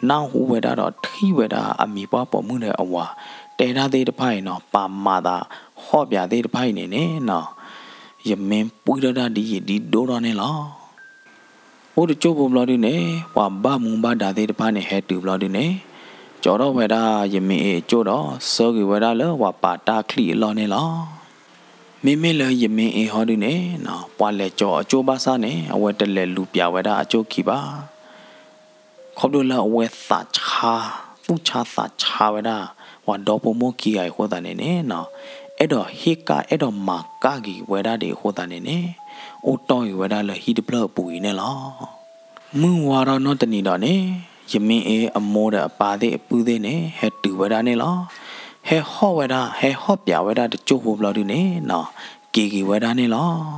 နၢ်ဟူဝဲဒၣ်ဒီးထံၣ်ဝဲဒၣ်အမံၤပှၢ်ပိာ်မုၣ်ဒီးအဝၤ တဲဒၣ်သ့ၣ်တဖၣ်အံၤနီၤ, ပာ်မၤသးဟီၣ်ပၠးသ့ၣ်တဖၣ်အံၤန့ၣ်န့ၣ်နီၤ, ယမ့ၢ်ပှံၢ်ထီၣ်တၢ်ဒ်ယံာ်ဒ်ဒိၣ်ထီၣ်န့ၣ်လီၤ. အိၣ်တကၠိၢ်ဖိဘျီဒုန့ၣ် ပှၤဘၣ်မူဘၣ်ဒါသ့ၣ်တဖၣ်န့ၣ် ဟဲတုၤဘျီဒုန့ၣ် ကၠီထီၣ်ဝဲဒၣ်ယမ့ၢ်အ့အကၠိၣ်ဒီး ဆှၢက့ၤဝဲဒၣ်လၢပှၤပာ်တၢ်ချံအလီၢ်န့ၣ်လီၤ. မ့မ့ၢ်လၢယမ့ၢ်အ့ဟီဒုန့ၣ်နီၤ, ပှၤလဲၤကၠီၤအကၠိၣ်ဘၣ်ဆၣ်န့ၣ် အဝဲတလဲၤလူၤပၠးဝဲဒၣ်အကၠိၣ်ခံဘၣ်. ခီဖျိလၢအဝဲသးဆါ, သူၣ်ဆါသးဆါဝဲဒၣ် ပှၤဒီဖိမိၢ်ခံဂၤအံၤအဃိသတးန့ၣ်န့ၣ်နီၤ, အဲၣ်ဒိးဟ့ၣ်ကၣ်အဲၣ်ဒိးမၤကၣ်က့ၤဝဲဒၣ်ဒံးအဃိသတးန့ၣ်န့ၣ်, အိၣ်တီၢ်က့ၤဝဲဒၣ်လၢဟံၣ်တဖျၢၣ်အပူၤအံၤန့ၣ်လီၤ. မုၢ်ဝါထီၣ်နီၢ်တနံၤဒီးန့ၣ်, ယမ့ၢ်အ့အမိၢ်ဒီးအပၢ်သ့ၣ်အပုၢ်သ့ၣ်န့ၣ် ဟဲတုၤဝဲဒၣ်န့ၣ်လီၤ. ဟဲဟီၣ်ဝဲဒၣ်, ဟဲဟီၣ်ပၠးဝဲဒၣ်တကၠိၢ်ဖိဘျီဒုန့ၣ်နီၤ, က့ၤက့ၤဝဲဒၣ်န့ၣ်လီၤ.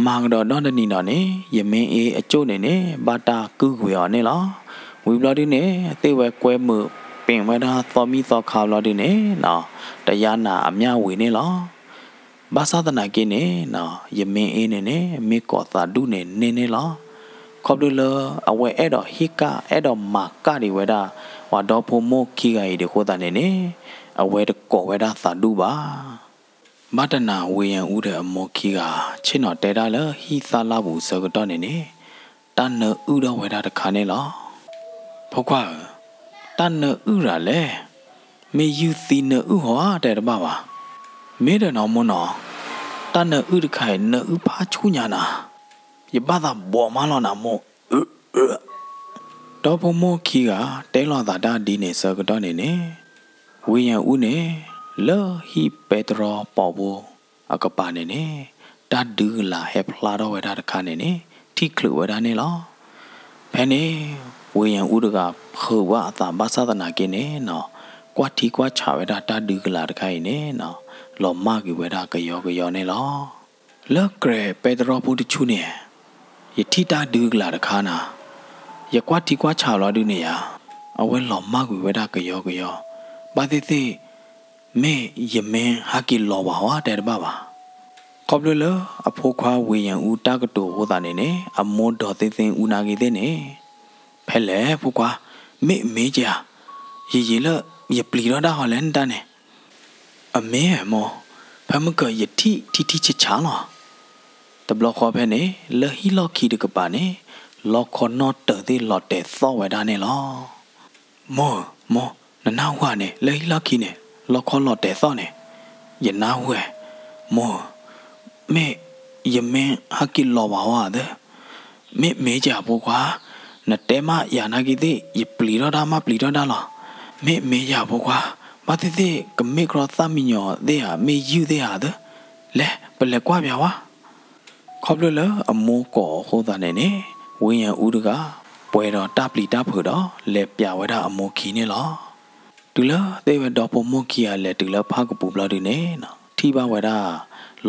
မၤကဒီးနီၢ်တနံၤဒီးန့ၣ်, ယမ့ၢ်အ့အကၠိၣ်န့ၣ်န့ၣ် ဘၣ်တၢ်ကုၢ်ကွံာ်အီၤန့ၣ်လီၤ. ဝံၤဘျီဒုန့ၣ် သ့ၣ်ဝဲကွဲမုာ်ပ့ၤဝဲဒၣ်သီမံသီခါဘျီဒုန့ၣ်နီၤ, တယါနၤအမျၢ်ဝံၤန့ၣ်လီၤ. ဘၣ်ဆၣ်သနာ်က့န့ၣ်နီၤ, ယမ့ၢ်အ့န့ၣ်န့ၣ် မ့ၢ်ကိးသးဒူၣ်န့ၣ်န့ၢ်န့ၣ်လီၤ. ခီဖျိလၢအဝဲအဲၣ်ဒိးဟ့ၣ်ကၣ် အဲၣ်ဒိးမၤကၣ်ဒံးဝဲဒၣ် ပှၤဒီဖိမိၢ်ခံဂၤအံၤဒံးအဃိသတးန့ၣ်န့ၣ်, အဝဲတကိးဝဲဒၣ်သးဒူၣ်ဘၣ်. ဘၣ်တနၤဝ့ၢ်ယၣ်အူဒီးအမိၢ်ခံဂၤ ဆ့ၣ်နီၤတဲဒၣ်လၢဟံၣ်သၣ်လၣ်ပူၤဆၢကတီၢ်န့ၣ်န့ၣ်, တၢ်နၢအုၣ်ထီၣ်ဝဲဒၣ်တခါန့ၣ်လီၤ. ဖိခွါဧၢ, တၢ်နၢအုၣ်တၢ်လဲၣ်, မ့ၢ်ယုၢ်သံနၢအုၣ်ဟီဧါ တဲတဘၣ်ဘၣ်. မ့ၢ်ဒီးနီၢ်မိၢ်နီၤ, တၢ်နၢအုၣ်တခါအံၤ နၢအုၣ်ဖးဆူညါနၤ, ယဘၣ်သးဘိးမးလီၤနၤမိၢ်. ဒီဖိမိၢ်ခံဂၤတဲလီၤသးတၢ်ဒ်န့ၣ်ဆၢကတီၢ်န့ၣ်န့ၣ်, ဝ့ၢ်ယၣ်အူန့ၣ် လၢဟံၣ်ပဲတြီပိာ်ဖိအကပၤန့ၣ်န့ၣ်, တၢ်ဒုးကလၤဟဲဖျါထီၣ်ဝဲဒၣ်တခါန့ၣ်န့ၣ် ထံၣ်ချုးဝဲဒၣ်န့ၣ်လီၤ. ဖဲန့ၣ် ဝ့ၢ်ယၣ်အူတဂၤဖုးဘၣ်အသးဘၣ်ဆၣ်သနာ်က့န့ၣ်နီၤ, ကွၢ်ထံကွၢ်ဆးဝဲဒၣ်တၢ်ဒုးကလၤတခါအံၤန့ၣ်နီၤ, လီၤမၢ်ကွံာ်ဝဲဒၣ်ကယီကယီန့ၣ်လီၤ. လၢကြဲးပဲတြီဖိတဆူန့ၣ်, ယထံၣ်တၢ်ဒုးကလၤတခါနၤ, ယကွၢ်ထံကွၢ်ဆးလီၤဒုးန့ၣ်ယါ, အဝဲလီၤမၢ်ကွံာ်ဝဲဒၣ်ကယီကယီ, ဘၣ်သ့ၣ်သ့ၣ် မ့ၢ်ယမ့ၢ်ဟဲက့ၤလီၤဝဲဧါ တဲတဘၣ်ဘၣ်. ခီဖျိလၢအဖိခွါဝ့ၢ်ယၣ်အူတၢ်ကတိၤအဃိသတးန့ၣ်န့ၣ်, အမိၢ်ဒီးသ့ၣ်သ့ၣ်အူနာ်က့ၤသ့ၣ်န့ၣ်, ဖဲလဲၣ်ဖိခွါ, မ့ၢ်အမ့ၢ်ကဧါ, ယယံာ်လၢယပျံၤထီၣ်ဒၣ်ဟီလဲၣ်နတၢ်န့ၣ် အမ့ၢ်မိၢ်, ဖဲမုၢ်ကၢၤယထံၣ်ထံထံဆးဆးလီၤ. တဘျီဃီဖဲန့ၣ် လၢဟံၣ်လီၢ်ခံတကပၤန့ၣ်, လီခီနီၣ်တၢၤသ့ၣ်လီၤတဲာ်သီၣ်ဝဲဒၣ်န့ၣ်လီၤ. မိၢ်ဧၢ, မိၢ်, နနၢ်ဟူဧါန့ၣ် လၢဟံၣ်လီၢ်ခံန့ၣ် လီခီလီၤတဲာ်သီၣ်န့ၣ်, ယနၢ်ဟူဝဲ, မိၢ်ဧၢ, မ့ၢ်ယမ့ၢ်ဟဲက့ၤလီၤဝဲဧါသၢ မ့ၢ်မ့ၢ်ယၤဖိခွါ, နတဲမးယၤနာ်က့ၤသ့ၣ် ယပျံၤထီၣ်တၢ်မးပျံၤထီၣ်တၢ်လီၤ. မ့ၢ်မ့ၢ်ယၤဖိခွါ, ဘၣ်သ့ၣ်သ့ၣ်ကမ့ၢ်ကြီသၣ်မံညီၤသ့ၣ်ဧါ မ့ၢ်ယုၢ်သ့ၣ်ဧါသၢ, လဲၤပလဲၤကွၢ်ပၠးဝဲ. ခီဖျိလၢအမိၢ်ကိးအဃိသတးန့ၣ်န့ၣ်, ဝ့ၢ်ယၣ်အူတဂၤ ပှဲၤဒီးတၢ်ပျံၤတၢ်ဖုးဒီး လဲၤပၠးဝဲဒၣ်အမိၢ်ခံန့ၣ်လီၤ. တုၤလၢသ့ၣ်ဝဲဒီဖိမိၢ်ခံဂၤလဲၤတုၤလၢဖၣ်ကပူၤဘျီဒုန့ၣ်, ထံၣ်ဘၣ်ဝဲဒၣ်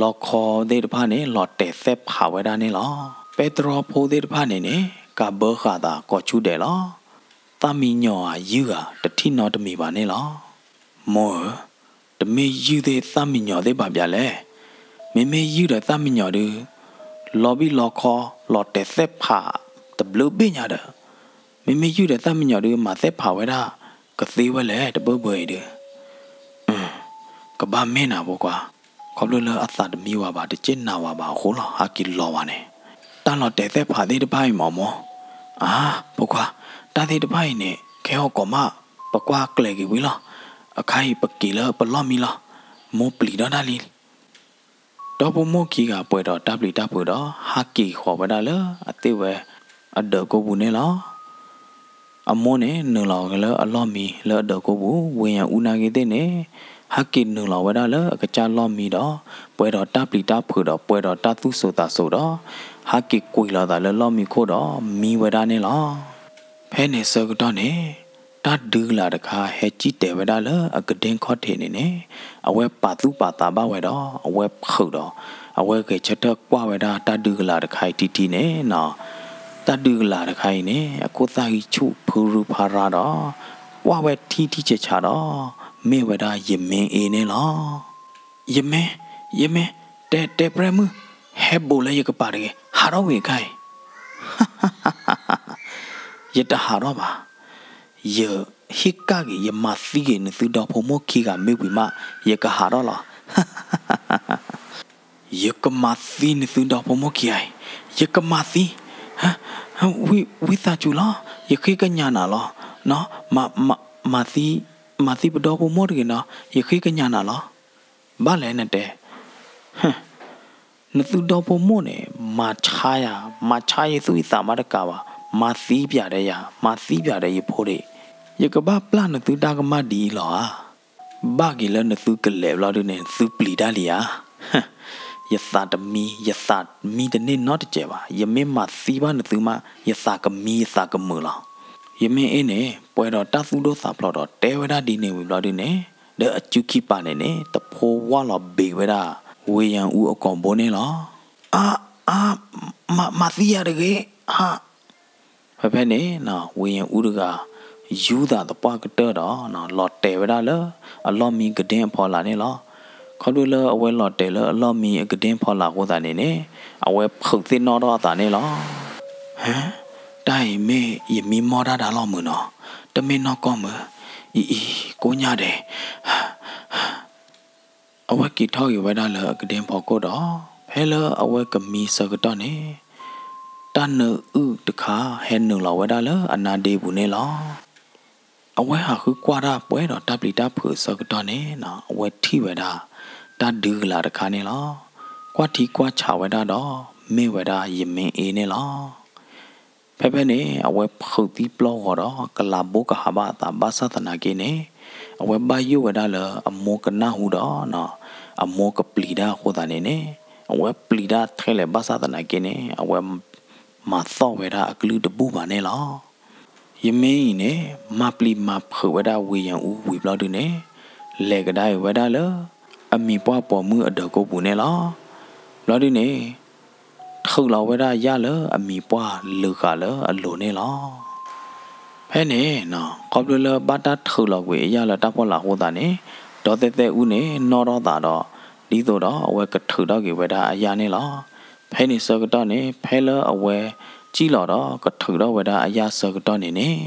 လီခီသ့ၣ်တဖၣ်န့ၣ် လီၤတဲာ်သဲၣ်ဖးဝဲဒၣ်န့ၣ်လီၤ. ပဲတြီဖိသ့ၣ်တဖၣ်န့ၣ်န့ၣ် ကးဘၢဃာ်သးကိးဆူၣ်ဒဲးလီၤ. သၣ်မံညီၤဧါယုၢ်ဧါ တထံၣ်နီတမံၤဘၣ်န့ၣ်လီၤ. မိၢ်ဧၢ, တမ့ၢ်ယုၢ်သ့ၣ်သၣ်မံညီၤသ့ၣ်ဘၣ်ဘၣ်လဲၣ်. မ့မ့ၢ်ယုၢ်ဒီးသၣ်မံညီၤဒု လီၤဘံၣ်လီခီ လီၤတဲာ်သဲၣ်ဖးတဘျုးဘ့ၣ်ညါဒီး, မ့မ့ၢ်ယုၢ်ဒီးသၣ်မံညီၤဒု မၤသဲၣ်ဖးဝဲဒၣ်ကသ့ဝဲလဲၣ် တဘၢဘၢအံၤဒု. ကဘၣ်မ့ၢ်နၤဖိခွါ, ခီဖျိလၢအသးတမံဝဲဘၣ် တက့ၢ်နၤဝဲဘၣ်အဃိလီၤ ဟဲက့ၤလီၤဝဲန့ၣ်. တၢ်လီၤတဲာ်သဲၣ်ဖးသ့ၣ်တဖၣ်အံၤမ့ၢ်မိၢ်, အါ, ဖိခွါ, တၢ်သ့ၣ်တဖၣ်အံၤန့ၣ် ခဲအံၤကိးမး ပကွၢ်ကျဲၤက့ၤဝံၤလီၤ. အခါအံၤပက့ၤလၢပလီၢ်မံလီၤ. မိၢ်ပျံၤထီၣ်တၢ်လံ. ဒီဖိမိၢ်ခံဂၤပှဲၤဒီးတၢ်ပျံၤတၢ်ဖုးဒီး ဟးက့ၤဃီၤဝဲဒၣ်လၢအသ့ၣ်ဝဲအဒၢးကိးပူၤန့ၣ်လီၤ. အမိၢ်န့ၣ်နုာ်လီၤက့ၤလၢအလီၢ်မံလၢအဒၢးကိပူၤ, ဝ့ၢ်ယၤအူနာ်က့သ့ၣ်န့ၣ် ဟဲက့ၤနုာ်လီၤဝဲဒၣ်လၢအကစၢ်လီၢ်မံဒီး ပှဲၤဒီးတၢ်ပျံၤတၢ်ဖုးဒီးပှဲၤဒီးတၢ်သူၣ်စိၤသးစိၤဒီး ဟဲက့ၤကွံာ်လီၤသးလၢလီၢ်မံခိၣ်ဒီးမံဝဲဒၣ်န့ၣ်လီၤ. ဖဲန့ၣ်ဆၢကတီၢ်န့ၣ် တၢ်ဒုးကလၤတခါဟဲစံၣ်တဲၤဝဲဒၣ်လၢအကဒ့ခီၣ်ထံးန့ၣ်န့ၣ် အဝဲပာ်သူၣ်ပာ်သးဘၣ်ဝဲဒီး အဝဲဖုးဒီး အဝဲဂဲၤဆၢထၢၣ်ကွၢ်ဝဲဒၣ်တၢ်ဒုးကလၤတခါအံၤထံထံန့ၣ်နီၤ, တၢ်ဒုးကလၤတခါအံၤန့ၣ် အခိၣ်သၣ်ဂံၢ်ဆူၣ်ဖုရူဖးရါဒီး ကွၢ်ဝဲထံထံဆးဆးဒီး မ့ၢ်ဝဲဒၣ်ယမ့ၢ်အ့န့ၣ်လီၤ. ယမ့ၢ်, ယမ့ၢ်, တဲ, တဲပြဲၢ်မုၣ်, ဟဲဘူးလၢယကပၤတဂ့ၤ, ဟးထီၣ်ဝံၤအခါအံၤ ယတဟးထီၣ်ဘၣ်. ယဟ့ၣ်ကၣ်က့ၤ ယမၤသံက့ၤနသုဒီဖိမိၢ်ခံဂၤမ့ၢ်ဝံၤမး ယကဟးထီၣ်လီၤ. ယကမၤသံနသုဒီဖိမိၢ်ခံဂၤအံၤ, ယကမၤသံ, ဝံသးစူၤလီၤ, ယဃ့ကညးနၤလီၤ. မၤသံ, မၤသံပဒီဖိမိၢ်တဂ့ၤနီၤ, ယဃ့ကညးနၤလီၤ. ဘၣ်လဲၣ်နတဲ နသုဒီဖိမိၢ်န့ၣ် မၤဆါယၤ, မၤဆါယသူၣ်ယသးမးတကးဘၣ်, မၤသံပၠးဒီးယၤ, မၤသံပၠးဒီးယဖိဒံး, ယကဘၣ်ပျၢ်နသုတၢ်ကမၣ်ဒ်အံၤလီၤဧါ. ဘၣ်က့ၤလၢနသုကလဲၤဘျီဒုန့ၣ် သုပျံၤတၢ်လံဧါ. ယသးတမံ, ယသးမံတန့ၢ်နီတစဲးဘၣ်. ယမ့ၢ်မၤသံဘၣ်နသုမး ယသးကမံယသးကမုာ်လီၤ. ယမ့ၢ်အ့န့ၣ် ပှဲၤဒီးတၢ်သူၣ်ဒိၣ်သးဖျိးဒီးတဲဝဲဒၣ်ဒ်န့ၣ်ဝံၤဘျီဒုန့ၣ် ဒီးအစုခံပၤန့ၣ်န့ၣ် တဖိဝၢ်လီၤဘ့းဝဲဒၣ် ဝ့ၢ်ယၤအူအကိာ်ဘိန့ၣ်လီၤ. အါ, အါ, မၤသံယၤတဂ့ၤ, အါ. ဖဲဖဲန့ၣ် ဝ့ၢ်ယၤအူတဂၤ ယူသးသပှၢ်ကတၢၢ်ဒီး လီၤတဲာ်ဝဲဒၣ်လၢအလီၢ်မံကဒ့အဖီလာ်န့ၣ်လီၤ. ခီဖျိလၢအဝဲလီၤတဲာ်လၢအလီၢ်မံအကဒ့အဖီလာ်အဃိသတးန့ၣ်န့ၣ် အဝဲဖုးသ့ၣ်နီၣ်ထီၣ်အသးန့ၣ်လီၤ. ဟဲ, တၢ်အံၤမ့ၢ်ယမံမီၢ်တၢ်ဒၣ်လီၤမုၢ်နီၤ, တမ့ၢ်နီၢ်ကီၢ်မုၢ်, အံၤအံၤ ကိညါဒဲး အဝဲက့ၤထီၣ်က့ၤဝဲဒၣ်လၢအကဒ့ဖီခိၣ်ဒီး ဖဲလၢအဝဲကမံဆၢကတီၢ်န့ၣ် တၢ်နၢအုၣ်တခါဟဲနုာ်လီၤဝဲဒၣ်လၢအနါဒ့ပူၤန့ၣ်လီၤ. အဝဲဟးဃုကွၢ်တၢ်ပှဲၤဒီးတၢ်ပျံၤတၢ်ဖုးအဆၢကတီၢ်န့ၣ် အဝဲထံၣ်ဝဲဒၣ် တၢ်ဒုးကလၤတခါန့ၣ်လီၤ. ကွၢ်ထံကွၢ်ဆးဝဲဒၣ်ဒီး မ့ၢ်ဝဲဒၣ်ယမ့ၢ်အ့န့ၣ်လီၤ. ဖဲဖဲန့ၣ် အဝဲဖုးသံပျီၢ်ဂီၤဒီး ကလၤဘိကဟးဘၣ်အသးဘၣ်ဆၣ်သနာ်က့န့ၣ် အဝဲဘၣ်ယိၣ်ဝဲဒၣ်လၢအမိၢ်ကနၢ်ဟူဒီး အမိၢ်ကပျံၤတၢ်အဃိသတးန့ၣ်န့ၣ် အဝဲပျံၤတၢ်ထဲလဲၣ်ဘၣ်ဆၣ်သနာ်က့န့ၣ် အဝဲမၤသီၣ်ဝဲဒၣ်အကလုၢ်တဘူၣ်ဘၣ်န့ၣ်လီၤ. ယမ့ၢ်အ့န့ၣ် မၤပျံၤမၤဖုးဝဲဒၣ်ဝ့ၢ်ယၤအူဝံၤဘျီဒုန့ၣ် လဲၤကဒါအံၤဝဲဒၣ်လၢ အမံၤပှၢ်ပိာ်မုၣ်အဒၢးကိပူၤန့ၣ်လီၤ. ဘျီဒုန့ၣ် ထုးလီၤဝဲဒၣ်ယၣ်လၢအမံၤပှၢ်လုာ်ဃာ်လၢအလိၤန့ၣ်လီၤ. ဖဲန့ၣ် ခီဖျိလၢဘၣ်တၢ်ထုးလီၤကွံာ်အယၣ်လၢတၢ်ဖီလာ်အဃိသတးန့ၣ် ဒီသဲးသဲးအူန့ၣ် နီၣ်ထီၣ်သးဒီး ဒ်သိးဒီးအဝဲကထုးထီၣ်က့ၤဝဲဒၣ်အယၣ်န့ၣ်လီၤ. ဖဲန့ၣ်ဆၢကတီၢ်န့ၣ် ဖဲလၢအဝဲစံၣ်လီၤဒီးကထုးထီၣ်ဝဲဒၣ်အယၣ်ဆၢကတီၢ်န့ၣ်န့ၣ်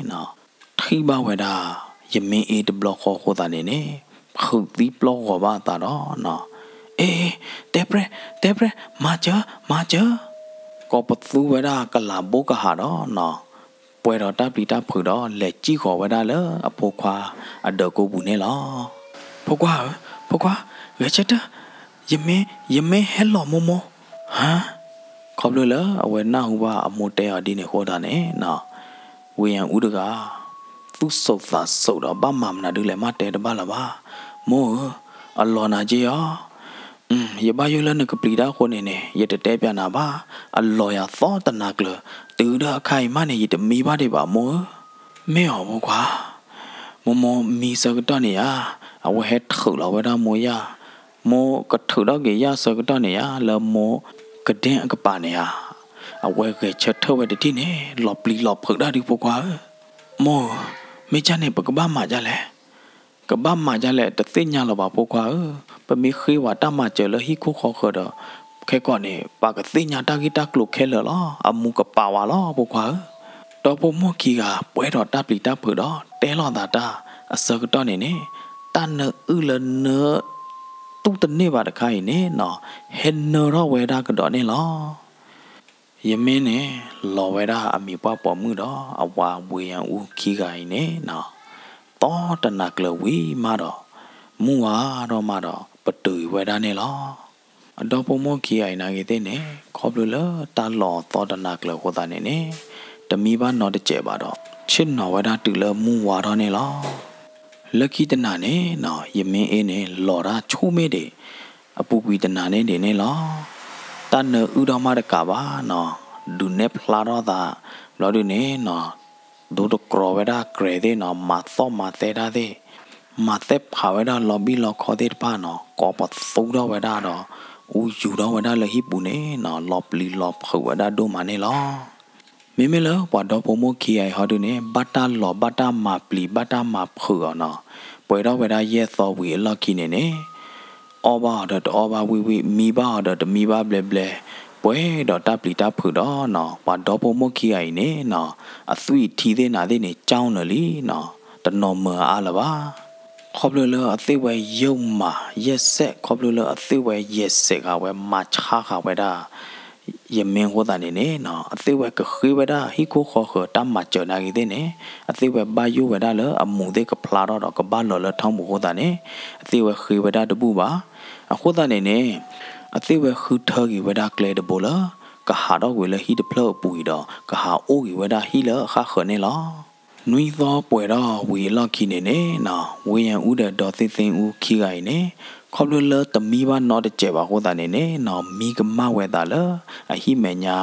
ထံၣ်ဘၣ်ဝဲဒၣ် ယမ့ၢ်အ့တဘျီဃီအဃိသတးန့ၣ်န့ၣ် ဖုးသံပျီၢ်ဂီၤဘၣ်အသးဒီး အ့ တဲပြဲၢ် တဲပြဲၢ် မၤစၢၤ မၤစၢၤ ကိးပသူဝဲဒၣ်ကလၤဘိကဟးဒီး ပှဲၤဒီးတၢ်ပျံၤတၢ်ဖုးဒီး လဲၤစံၣ်ဃီၤဝဲဒၣ်လၢအဖိခွါအဒၢးကိပူၤန့ၣ်လီၤ. ဖိခွါဧၢ, ဖိခွါ, ဂဲၤဆၢထၢၣ်, ယမ့ၢ်, ယမ့ၢ်ဟဲလီၤမိၢ်မိၢ်, ဟါ, ခီဖျိလၢအဝဲနၢ်ဟူဘၣ်အမိၢ်တဲအီၤဒ်န့ၣ်အဃိသတးန့ၣ် ဝ့ၢ်ယၤအူတဂၤ သူၣ်စိးသးစိးဒီးဘၣ်မၤမနုၤဒုလဲၣ်မးတဲတဘၣ်လၢၤဘၣ်. မိၢ်ဧၢ, အလီၤနၤက့ၤအီၤ, ယဘၣ်ယိၣ်လၢနကပျံၤတၢ်အဃိန့ၣ်န့ၣ် ယတတဲပျးနၤဘၣ်, အလီၤယၤသီတနၤကျၢၤ, တုၤဒီးအခါအံၤမးန့ၣ် ယတမံဘၣ်ဒံးဘၣ်မိၢ်ဧၢ. မ့ၢ်အီၤဖိခွါ, မိၢ်မိၢ်မံဆၢကတီၢ်န့ၣ်ဧါ, အဝဲဟဲထုးလီၤဝဲဒၣ်မိၢ်ယၣ်, မိၢ်ကထုးထီၣ်က့ၤယၣ်ဆၢကတီၢ်န့ၣ်ဧါ, လၢမိၢ်ကဒ့အကပၤန့ၣ်ဧါ, အဝဲဂဲၤဆၢထၢၣ်ဝဲတထံၣ်န့ၣ် လီၤပျံၤလီၤဖုးတၢ်ဒုးဖိခွါဧၢ. မိၢ်ဧၢ, မ့ၢ်ကၢ်န့ၣ် ပကဘၣ်မၤဒ်လဲၣ် ကဘၣ်မၤဒ်လဲၣ် တသ့ၣ်ညါလၢၤဘၣ်ဖိခွါဧၢ, ပမ့ၢ်ဃ့ဝဲတၢ်မၤစၢၤလၢဟံၣ်ခိၣ်ဃီဃၢၤဒီး ခဲကိာ်န့ၣ် ပှၤကသ့ၣ်ညါတၢ်ဂ့ၢ်တၢ်ကျိၤခဲလၢာ်လီၤ, အမူကပာ်ဝဲလီၤဖိခွါဧၢ. ဒီဖိမိၢ်ခံဂၤ ပှဲၤဒီးတၢ်ပျံၤတၢ်ဖုးဒီး တဲလိာ်သးတၢ်အဆၢကတီၢ်န့ၣ်န့ၣ် တၢ်နၢအုၣ်လၢနၢ တူၢ်တန့ၢ်ဘၣ်တခါအံၤန့ၣ်နီၤ ဟဲနၢထီၣ်ဝဲဒၣ်ကဒီးန့ၣ်လီၤ. ယမ့ၢ်န့ၣ် လီၤဝဲဒၣ်အမံၤပှၢ်ပိာ်မုၣ်ဒီး အဝၤဝ့ၢ်ယၤအူခံဂၤအံၤန့ၣ်နီၤ သီတနၤကျၢၤဝံၤမးဒီး မုၢ်ဝါထီၣ်မးဒီး ပတုာ်ဝဲဒၣ်န့ၣ်လီၤ. အဒီဖိမိၢ်ခံဂၤအံၤနာ်က့ၤသ့ၣ်န့ၣ် ခီဖျိလၢတၢ်လီၤသီတနၤကျၢၤအဃိသတးန့ၣ်န့ၣ် တမံဘၣ်နီတစဲးဘၣ်ဒီး ဆ့ၣ်နီၤဝဲဒၣ်တုၤလၢမုၢ်ဝါထီၣ်န့ၣ်လီၤ. လၢခံတနၤန့ၣ်နီၤ ယမ့ၢ်အ့န့ၣ် လီၤတၢ်ဆူၣ်မ့ၢ်ဒံး အပူၤကွံာ်တနၤန့ၣ်ဒံးန့ၣ်လီၤ. တၢ်နၢအုၣ်ထီၣ်မးတကးဘၣ်နီၤ ဒုးနဲၣ်ဖျါထီၣ်သး ဘျီဒုန့ၣ်နီၤ ဒိတကြီၤဝဲဒၣ်ကြဲးသ့ၣ်နီၤ မၤသီၣ်မၤသဲတၢ်သ့ၣ် မၤသဲဖးဝဲဒၣ်လီၤဘံၣ်လီၤခီသ့ၣ်တဖၣ်နီၤ ကိးပသူထီၣ်ဝဲဒၣ်ဒီး အူယူၤထီၣ်ဝဲဒၣ်လၢဟံၣ်ပူၤန့ၣ်နီၤ လီၤပျံၤလီၤဖုးဝဲဒၣ်ဒိၣ်မးန့ၣ်လီၤ. မ့မ့ၢ်လၢပှၤဒီဖိမိၢ်ခံဂၤအံၤဟီဒုန့ၣ် ဘၣ်တၢ်လီၤဘၣ်တၢ်မၤပျံၤဘၣ်တၢ်မၤဖုးအီၤနီၤ ပှဲၤထီၣ်ဝဲဒၣ်ယဲၢ်သီဝံၤအလီၢ်ခံန့ၣ်န့ၣ် အီၣ်ဘၣ်အီၤဒီးတအီၣ်ဘၣ်ဝံၣ်ဝံၣ် မံဘၣ်အီၤဒီးတမံဘၣ်ဘျဲဘျဲ ပှဲၤဒီးတၢ်ပျံၤတၢ်ဖုးဒီးနီၤ ပှၤဒီဖိမိၢ်ခံဂၤအံၤန့ၣ်နီၤ အသွံၣ်ထံသ့ၣ်နၤသ့ၣ်န့ၣ် ကၠီလၢာ်လံနီၤ တနီၤမၢၤအါလၢၤဘၣ်. ခီဖျိလၢအသ့ၣ်ဝဲယိာ်မးယဲၢ်စဲး ခီဖျိလၢအသ့ၣ်ဝဲယဲၢ်စဲးဃာ်ဝဲမၤဆါဃာ်ဝဲဒၣ် ယမ့ၢ်အဃိသတးန့ၣ်န့ၣ်နီၤ အသ့ၣ်ဝဲကဃ့ဝဲဒၣ်ဟံၣ်ခိၣ်ဃီဃၢၤတၢ်မၤစၢၤနာ်က့ၤသ့ၣ်န့ၣ် အသ့ၣ်ဝဲဘၣ်ယိၣ်ဝဲဒၣ်လၢအမူးသ့ၣ်ကဖျါထီၣ်ဒီးကဘၣ်လီၤလၢထီမူးအဃိသတးန့ၣ် အသ့ၣ်ဝဲဃ့ဝဲဒၣ်တဘူၣ်ဘၣ်. အဃိသတးန့ၣ်န့ၣ် အသ့ၣ်ဝဲဃုထၢက့ၤဝဲဒၣ်ကျဲတဘိလၢ ကဟးထီၣ်ကွံာ်လၢဟံၣ်တဖျၢၣ်အပူၤအံၤဒီး ကဟးအိၣ်က့ၤဝဲဒၣ်ဟံၣ်လၢအဃၣ်ဃၢၤန့ၣ်လီၤ. နွံသီပှဲၤထီၣ်ဝံၤအလီၢ်ခံန့ၣ်န့ၣ်နီၤ ဝ့ၢ်ယၤအူဒီးဒီသ့ၣ်သ့ၣ်အူခံဂၤအံၤန့ၣ် ခီဖျိလၢတမံဘၣ်နီတစဲးဘၣ်အဃိသတးန့ၣ်န့ၣ်နီၤ မံကမၣ်ဝဲသးလၢအဟံၣ်မဲာ်ညါ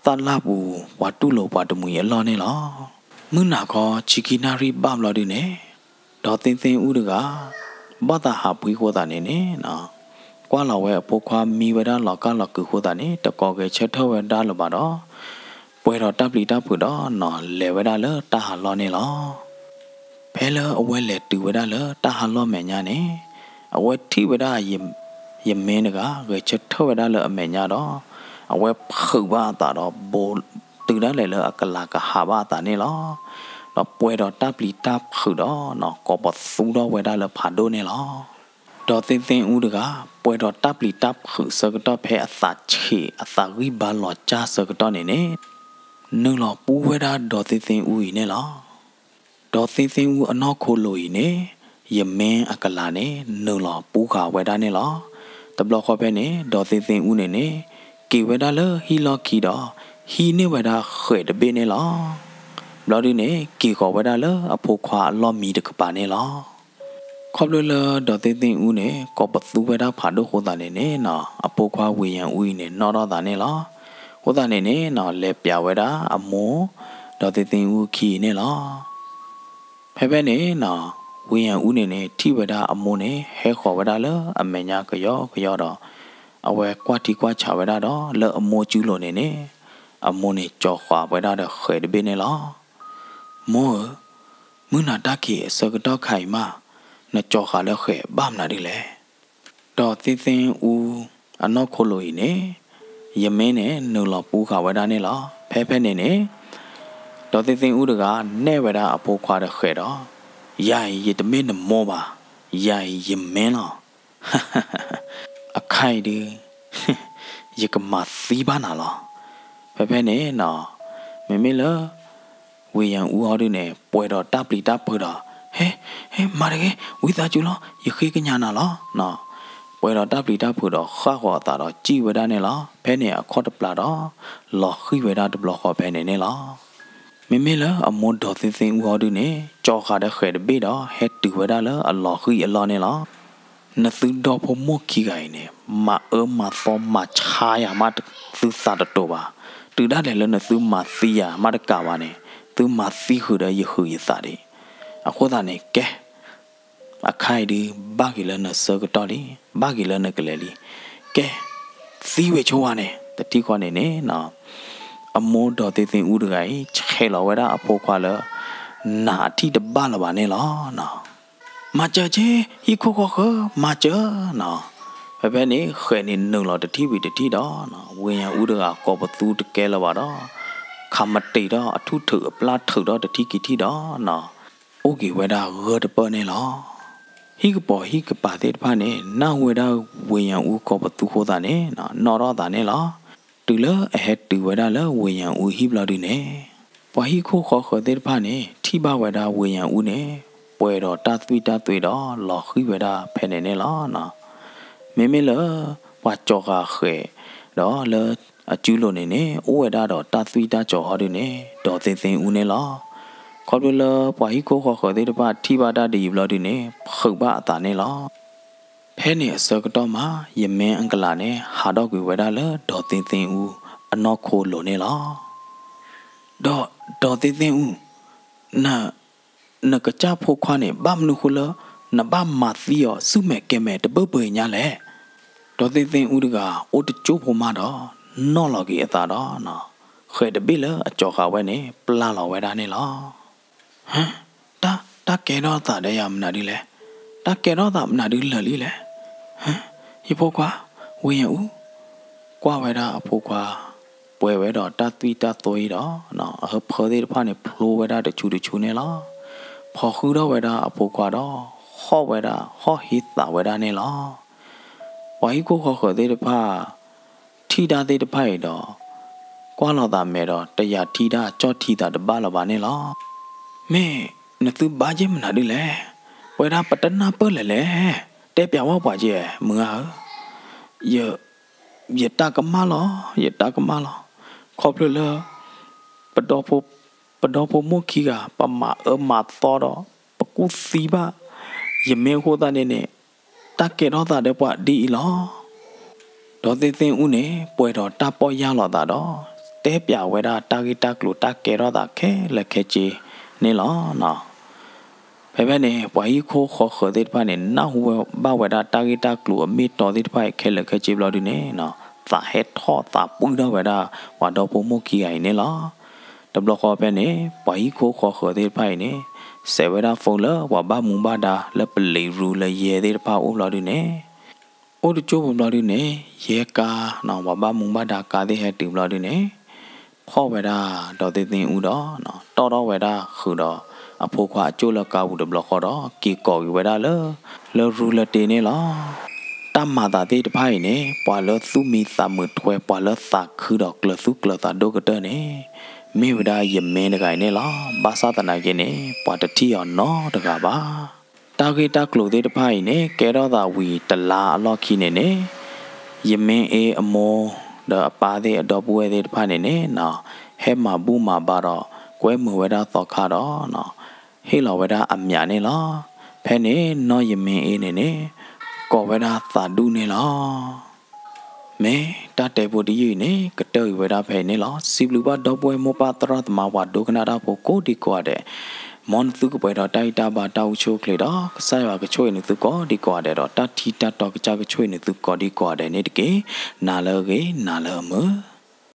သၣ်လၣ်ပူၤ ပှၤတူၢ်လိာ်ပှၤတမှံၤအလီၢ်န့ၣ်လီၤ. မုၢ်နၤခီဆံခံနၣ်ရံၣ်ဘၣ်ဘျီဒုန့ၣ် ဒီသ့ၣ်သ့ၣ်အူတဂၤ ဘၣ်သးဟးဖှံအဃိသတးန့ၣ်န့ၣ်နီၤ ကွၢ်လီၤဝဲအဖိခွါမံဝဲဒၣ်လီၤကၢ်လီၤကုာ်အဃိသတးန့ၣ် တကိးဂဲၤဆၢထၢၣ်ဝဲဒၣ်လၢၤဘၣ်ဒီး ပှဲၤဒီးတၢ်ပျံၤတၢ်ဖုးဒီးနီၤ လဲၤဝဲဒၣ်လၢတၢ်ဟးလီၢ်န့ၣ်လီၤ. ဖဲလၢအဝဲလဲၤတုၤဝဲဒၣ်လၢတၢ်ဟးလီၢ်မဲာ်ညါန့ၣ် အဝဲထံၣ်ဝဲဒၣ် ယမ့ၢ်တဂၤ ဂဲၤဆၢထၢၣ်ဝဲဒၣ်လၢအမဲာ်ညါဒီး အဝဲဖုးဘၣ်အသးဒီး ဘိးတုၤဒၣ်လဲာ်လၢအကလၤကဟးဘၣ်အသးန့ၣ်လီၤ. ဒီးပှဲၤဒီးတၢ်ပျံၤတၢ်ဖုးဒီးနီၤ ကိးပသူထီၣ်ဝဲဒၣ်လၢဖးဒိၣ်န့ၣ်လီၤ. ဒီသ့ၣ်သ့ၣ်အူတဂၤ ပှဲၤဒီးတၢ်ပျံၤတၢ်ဖုးဆၢကတီၢ်ဖဲအသးဆံးအသးဂံၢ်ဘါလီၤကၢ်ဆၢကတီၢ်န့ၣ်န့ၣ် နုာ်လီၤပူဝဲဒၣ်ဒီသ့ၣ်သ့ၣ်အူအံၤန့ၣ်လီၤ. ဒီသ့ၣ်သ့ၣ်အူအနီၢ်ခိလိၤအံၤန့ၣ် ယမ့ၢ်အကလၤန့ၣ် နုာ်လီၤပူဃာ်ဝဲဒၣ်န့ၣ်လီၤ. တဘျီဃီဖဲန့ၣ် ဒီသ့ၣ်သ့ၣ်အူန့ၣ်န့ၣ် က့ၤဝဲဒၣ်လၢဟံၣ်လီၢ်ခံဒီး ဟံးန့ၢ်ဝဲဒၣ်ဃဲးတဘ့ၣ်န့ၣ်လီၤ. ဘျီဒုန့ၣ် က့ၤဃီၤဝဲဒၣ်လၢအဖိခွါအလီၢ်မံတကပၤန့ၣ်လီၤ. ခီဖျိလၢဒီသ့ၣ်သ့ၣ်အူန့ၣ် ကိးပသူဝဲဒၣ်ဖးဒိၣ်အဃိသတးန့ၣ်န့ၣ်နီၤ အဖိခွါဝ့ၢ်ယၣ်အူအံၤန့ၣ် နီၣ်ထီၣ်သးန့ၣ်လီၤ. အဃိသတးန့ၣ်န့ၣ်နီၤ လဲၤပျးဝဲဒၣ်အမိၢ် ဒီသ့ၣ်သ့ၣ်အူခံအံၤန့ၣ်လီၤ. ဖဲဖဲန့ၣ်နီၤ ဝ့ၢ်ယၣ်အူန့ၣ်န့ၣ် ထံၣ်ဝဲဒၣ်အမိၢ်န့ၣ် ဟဲဃီၤဝဲဒၣ်လၢအမဲာ်ညါကယီကယီဒီး အဝဲကွၢ်ထံကွၢ်ဆးဝဲဒၣ်ဒီး လၢအမိၢ်စုလိၤန့ၣ်န့ၣ် အမိၢ်န့ၣ်ကၠီၤဃာ်ဝဲဒၣ်ဒီးဃဲးတဘ့ၣ်န့ၣ်လီၤ. မိၢ်ဧၢ, မုၢ်နၤတၢ်ခံးအဆၢကတီၢ်ခါအံၤမး နကၠီၤဃာ်လၢဃဲးဘၣ်မနုၤဒ်လဲၣ်. ဒီသ့ၣ်သ့ၣ်အူအနီၢ်ခိလိၤအံၤန့ၣ် ယမ့ၢ်န့ၣ် နုာ်လီၤပူဃာ်ဝဲဒၣ်န့ၣ်လီၤ. ဖဲဖဲန့ၣ်န့ၣ် ဒီသ့ၣ်သ့ၣ်အူတဂၤ နဲၣ်ဝဲဒၣ်အဖိခွါဒီးဃဲးဒီး ယၤအံၤယတမ့ၢ်နမိၢ်ဘၣ်, ယၤအံၤယမ့ၢ်လီၤ. အခါအံၤဒုး ယကမၤသံဘၣ်နၤလီၤ. ဖဲဖဲန့ၣ်နီၤ မ့မ့ၢ်လၢ ဝ့ၢ်ယၣ်အူဟီဒုန့ၣ် ပှဲၤဒီးတၢ်ပျံၤတၢ်ဖုးဒီး ဟဲ, ဟဲ, မၤတဂ့ၤ, ဝံသးစူၤလီၤ, ယဃ့ကညးနၤလီၤနီၤ. ပှဲၤဒီးတၢ်ပျံၤတၢ်ဖုးဒီးဃၣ်ဃီၤအသးဒီးစံၣ်ဝဲဒၣ်န့ၣ်လီၤ. ဖဲန့ၣ်အခီၣ်တပျၢ်ဒီး လီၤဃံၢ်ဝဲဒၣ်တဘျီဃီဖဲန့ၣ်န့ၣ်လီၤ. မ့မ့ၢ်လၢအမိၢ်ဒီသ့ၣ်သ့ၣ်အူဟီဒုန့ၣ် ကၠီၤဃာ်ဒီးဃဲးတဘ့ၣ်ဒီး ဟဲတုၤဝဲဒၣ်လၢအလီၤဃံၢ်အလီၢ်န့ၣ်လီၤ. နသုဒီဖိမိၢ်ခံဂၤအံၤန့ၣ် မၤအၢမၤသီမၤဆါယၤမးသုသးတတိာ်ဘၣ်. တုၤဒၣ်လဲာ်လၢနသုမၤသံယၤမးတကးဘၣ်န့ၣ် သုမၤသံဃုာ်ဒီးယဟုးယသးဒံး. အဃိသတးန့ၣ် ကဲ အခါအံၤဒုး ဘၣ်က့ၤလၢနဆၢကတီၢ်လံ, ဘၣ်က့ၤလၢနကလဲၤလံ. ကဲ, သံဝဲဆိဝဲန့ၣ် တထံၣ်ဃီန့ၣ်န့ၣ်နီၤ အမိၢ်ဒီသ့ၣ်သ့ၣ်အူတဂၤအံၤ ဆဲးလီၤဝဲဒၣ်အဖိခွါလၢ နးအထံၣ်တဘၣ်လၢၤဘၣ်န့ၣ်လီၤနီၤ. မၤစၢၤက့ၤ ဟံၣ်ခိၣ်ဃီဃၢၤ မၤစၢၤနီၤ. ဖဲဖဲန့ၣ် ဃဲးန့ၣ်နုာ်လီၤတထံၣ်ဝံၤတထံၣ်ဒီး ဝ့ၢ်ယၣ်အူတဂၤကိးပသူတကဲလၢၤဘၣ်ဒီး ခးမတံာ်ဒီးအထူၣ်ထုးအပျၢ်ထုးဒီးတထံၣ်က့ၤထံၣ်ဒီးနီၤ အိၣ်က့ၤဝဲဒၣ်ဂၢၢ်တပၢၢ်န့ၣ်လီၤ. ဟံၣ်ကပီၤဟံၣ်ကပၤသ့ၣ်တဖၣ်န့ၣ် နၢ်ဟူဝဲဒၣ်ဝ့ၢ်ယၣ်အူကိးပသူဃိသးန့ၣ် နီၣ်ထီၣ်သးန့ၣ်လီၤ. တုၤလၢအဟဲတုၤဝဲဒၣ်လၢဝ့ၢ်ယၣ်အူဟံၣ်ဘျီဒုန့ၣ် ပှၤဟံၣ်ခိၣ်ဃီဃၢၤသ့ၣ်တဖၣ်န့ၣ် ထံၣ်ဘၣ်ဝဲဒၣ်ဝ့ၢ်ယၣ်အူန့ၣ် ပှဲၤဒီးတၢ်သွံၣ်တၢ်သွဲဒီးလီၤဃံၢ်ဝဲဒၣ်ဖဲန့ၣ်န့ၣ်လီၤ. မ့မ့ၢ်လၢ ပှၤကၠီၤဃာ်ဃဲးဒီးလၢအစုလိၤန့ၣ်န့ၣ် အိၣ်ဝဲဒၣ်ဒီးတၢ်သွံၣ်တၢ်စီၤဟီဒုန့ၣ် ဒီသ့ၣ်သ့ၣ်အူန့ၣ်လီၤ. ခီဖျိလၢပှၤဟံၣ်ခိၣ်ဃီဃၢၤသ့ၣ်တဖၣ်ထံၣ်ဘၣ်တၢ်ဒ်အံၤဘျီဒုန့ၣ် ဖုးဘၣ်အသးန့ၣ်လီၤ. ဖဲန့ၣ်အဆၢကတီၢ်မး ယမ့ၢ်အကလးန့ၣ် ဟးထီၣ်ကွံာ်ဝဲဒၣ်လၢဒီးသ့ၣ်သ့ၣ်အူအနီၢ်ခိလိၤန့ၣ်လီၤ. ဒီးဒီးသ့ၣ်သ့ၣ်အူ, န နကစၢ်ဖိခွါန့ၣ် ဘၣ်မနုၤဃိလၢ နဘၣ်မၤသံအီၤဆူၣ်မဲာ်ကဲၤမဲာ်တဘၢၣ်ပၢၢ်ညါလဲၣ်. ဒီးသ့ၣ်သ့ၣ်အူတဂၤ အိၣ်တကၠိဖိမးဒီး နီၣ်လီၤက့ၤအသးဒီး ဃဲၤတဘ့ၣ်လၢအကၠီၤဃာ်ဝဲန့ၣ် ပျၢ်လီၤဝဲဒၣ်န့ၣ်လီၤ. ဟၢ, တၢ်, တၢ်ကဲထီၣ်သးဒီးယၤမနုၤဒုလဲၣ်. တၢ်ကဲထီၣ်သးမနုၤဒုလၢာ်လံလဲၣ်. ဟၢ, ယဖိခွါ, ဝံၤယအူ ကွၢ်ဝဲဒၣ်အဖိခွါ ပှဲၤဝဲဒီးတၢ်သွံၣ်တၢ်သွံဒီး အဟၢဖၢသ့ၣ်တဖၣ်န့ၣ် ဖျိဝဲဒၣ်တဆူတဆူန့ၣ်လီၤ. ဖီၣ်ဃုာ်ထီၣ်ဝဲဒၣ်အဖိခွါဒီး ဟီၣ်ဝဲဒၣ် ဟီၣ်ဟ့သးဝဲဒၣ်န့ၣ်လီၤ. ပှၤဟံၣ်ခိၣ်ဃီဃၢၤသ့ၣ်တဖၣ် ထံၣ်တၢ်သ့ၣ်တဖၣ်အံၤဒီး ကွၢ်လီၤသးမဲာ်ဒီး တယာ်ထံတၢ် ကၠီၣ်ထံသးတဘၣ်လၢၤဘၣ်န့ၣ်လီၤ. မ့ၢ်နသုဘါယဲၢ်မနုၤဒုလဲၣ်. ပဝဲဒၣ်ပတနၢ်ပၢၢ်လၢၤလဲၣ်. တဲပျးဝဲပှၤကဲ မုၢ်ဂၤဧၢ, ယ ယတၢ်ကမၣ်လီၤ, ယတၢ်ကမၣ်လီၤ. ခီဖျိလၢ ပဒီဖိ, ပဒီဖိမိၢ်ခံဂၤ ပမၤအၢမၤသီဒီး ပကူၣ်သံဘၣ် ယမ့ၢ်အဃိသတးန့ၣ်န့ၣ် တၢ်ကဲထီၣ်သးဒီးပှၤဒ်အံၤလီၤ. ဒီးသ့ၣ်သ့ၣ်အူန့ၣ် ပှဲၤဒီးတၢ်ပီၢ်ယၢ်လီၤသးဒီး တဲပျးဝဲဒၣ်တၢ်ဂ့ၢ်တၢ်ကျိၤတၢ်ကဲထီၣ်သးခဲလၢာ်ခဲဆ့န့ၣ်လီၤ. ဖဲဖဲန့ၣ် ပှၤဟံၣ်ခိၣ်ဃီဃၢၤသ့ၣ်တဖၣ်န့ၣ် နၢ်ဟူဝဲဘၣ်ဝဲဒၣ်တၢ်ဂ့ၢ်တၢ်ကျိၤအမ့ၢ်တီသ့ၣ်တဖၣ်အံၤခဲလၢာ်ခဲဆ့ဘျီဒုန့ၣ် သးဟဲထီၣ်သးပှံၢ်ထီၣ်ဝဲဒၣ် ပှၤဒီဖိမိၢ်ခံဂၤအံၤန့ၣ်လီၤ. တဘျီဃီဖဲန့ၣ် ပှၤဟံၣ်ခိၣ်ဃီဃၢၤသ့ၣ်တဖၣ်အံၤန့ၣ် စဲးဝဲဒၣ် phone လၢပှၤဘၣ်မူဘၣ်ဒါ လၢပလံၤရူလၢယဲၢ်သ့ၣ်တဖၣ်အအိၣ်ဘျီဒုန့ၣ် အိၣ်တကၠိဖိဘျီဒုန့ၣ် ယဲၢ်ကါ ပှၤဘၣ်မူဘၣ်ဒါကါသ့ၣ်ဟဲတုၤဘျီဒုန့ၣ် ဖီၣ်ဝဲဒၣ်ဒီးသ့ၣ်သ့ၣ်အူဒီး တီၣ်ထီၣ်ဝဲဒၣ်ဃုာ်ဒီး အဖိခွါအကၠိၣ်လၢကါပူၤတဘျီဃီဒီး က့ၤကိးက့ၤဝဲဒၣ်လၢ လၢရူလၢတ့န့ၣ်လီၤ. တၢ်မၤသးသ့ၣ်တဖၣ်အံၤန့ၣ် ပှၤလၢသူၣ်မံသးမုာ်ထွဲ ပှၤလၢသးခုဒီးကျၢၤသူၣ်ကျၢၤသးဒိၣ်ကတၢၢ်န့ၣ် မ့ၢ်ဝဲဒၣ်ယမ့ၢ်တဂၤအံၤန့ၣ်လီၤ. ဘၣ်ဆၣ်သနာ်က့န့ၣ် ပှၤတထံၣ်အီၤနီတဂၤဘၣ်. တၢ်ဂ့ၢ်တၢ်ကျိၤသ့ၣ်တဖၣ်အံၤန့ၣ် ကဲထီၣ်သးဝံၤတလါအလီၢ်ခံန့ၣ်န့ၣ် ယမ့ၢ်အ့အမိၢ် ဒီးအပၢ်သ့ၣ်အဒီပုၢ်ဝဲၢ်သ့ၣ်တဖၣ်န့ၣ်န့ၣ် ဟဲမၤဘူၣ်မၤဘါဒီး ကွဲမုာ်ဝဲဒၣ်သီခါဒီး ဟ့ၣ်လီၤဝဲဒၣ်အမၠးန့ၣ်လီၤ. ဖဲန့ၣ်နီၢ်ယမ့ၢ်အ့န့ၣ်န့ၣ် ကိးဝဲဒၣ်သးဒူၣ်န့ၣ်လီၤ. မ့ၢ်တၢ်တဲဖိတယုၢ်အံၤန့ၣ် ကတၢၢ်အံၤဝဲဒၣ်ဖဲအံၤန့ၣ်လီၤ. စံးဘျုးဘၣ်ဒီပုၢ်ဝဲၢ်မိၢ်ပၢ်သရၣ်သမါပှၤဒိကနၣ်တၢ်ဖိကိးဒံကိးဂၤဒဲး, မ်နသုကပှဲၤဒီးတၢ်ဂံၢ်တၢ်ဘါတၢ်အိၣ်ဆူၣ်အိၣ်ချ့ဒီး ကစၢ်ယွၤကဆိၣ်ဂ့ၤနသုကိးဒံကိးဂၤဒဲးဒီး တၢ်ထံတၢ်တီကစၢ်ကဆိၣ်ဂ့ၤနသုကိးဒံကိးဂၤဒဲးန့ၣ်တက့ၢ်. နၤလၢအဂ့ၤ နၤလၢအမုာ်.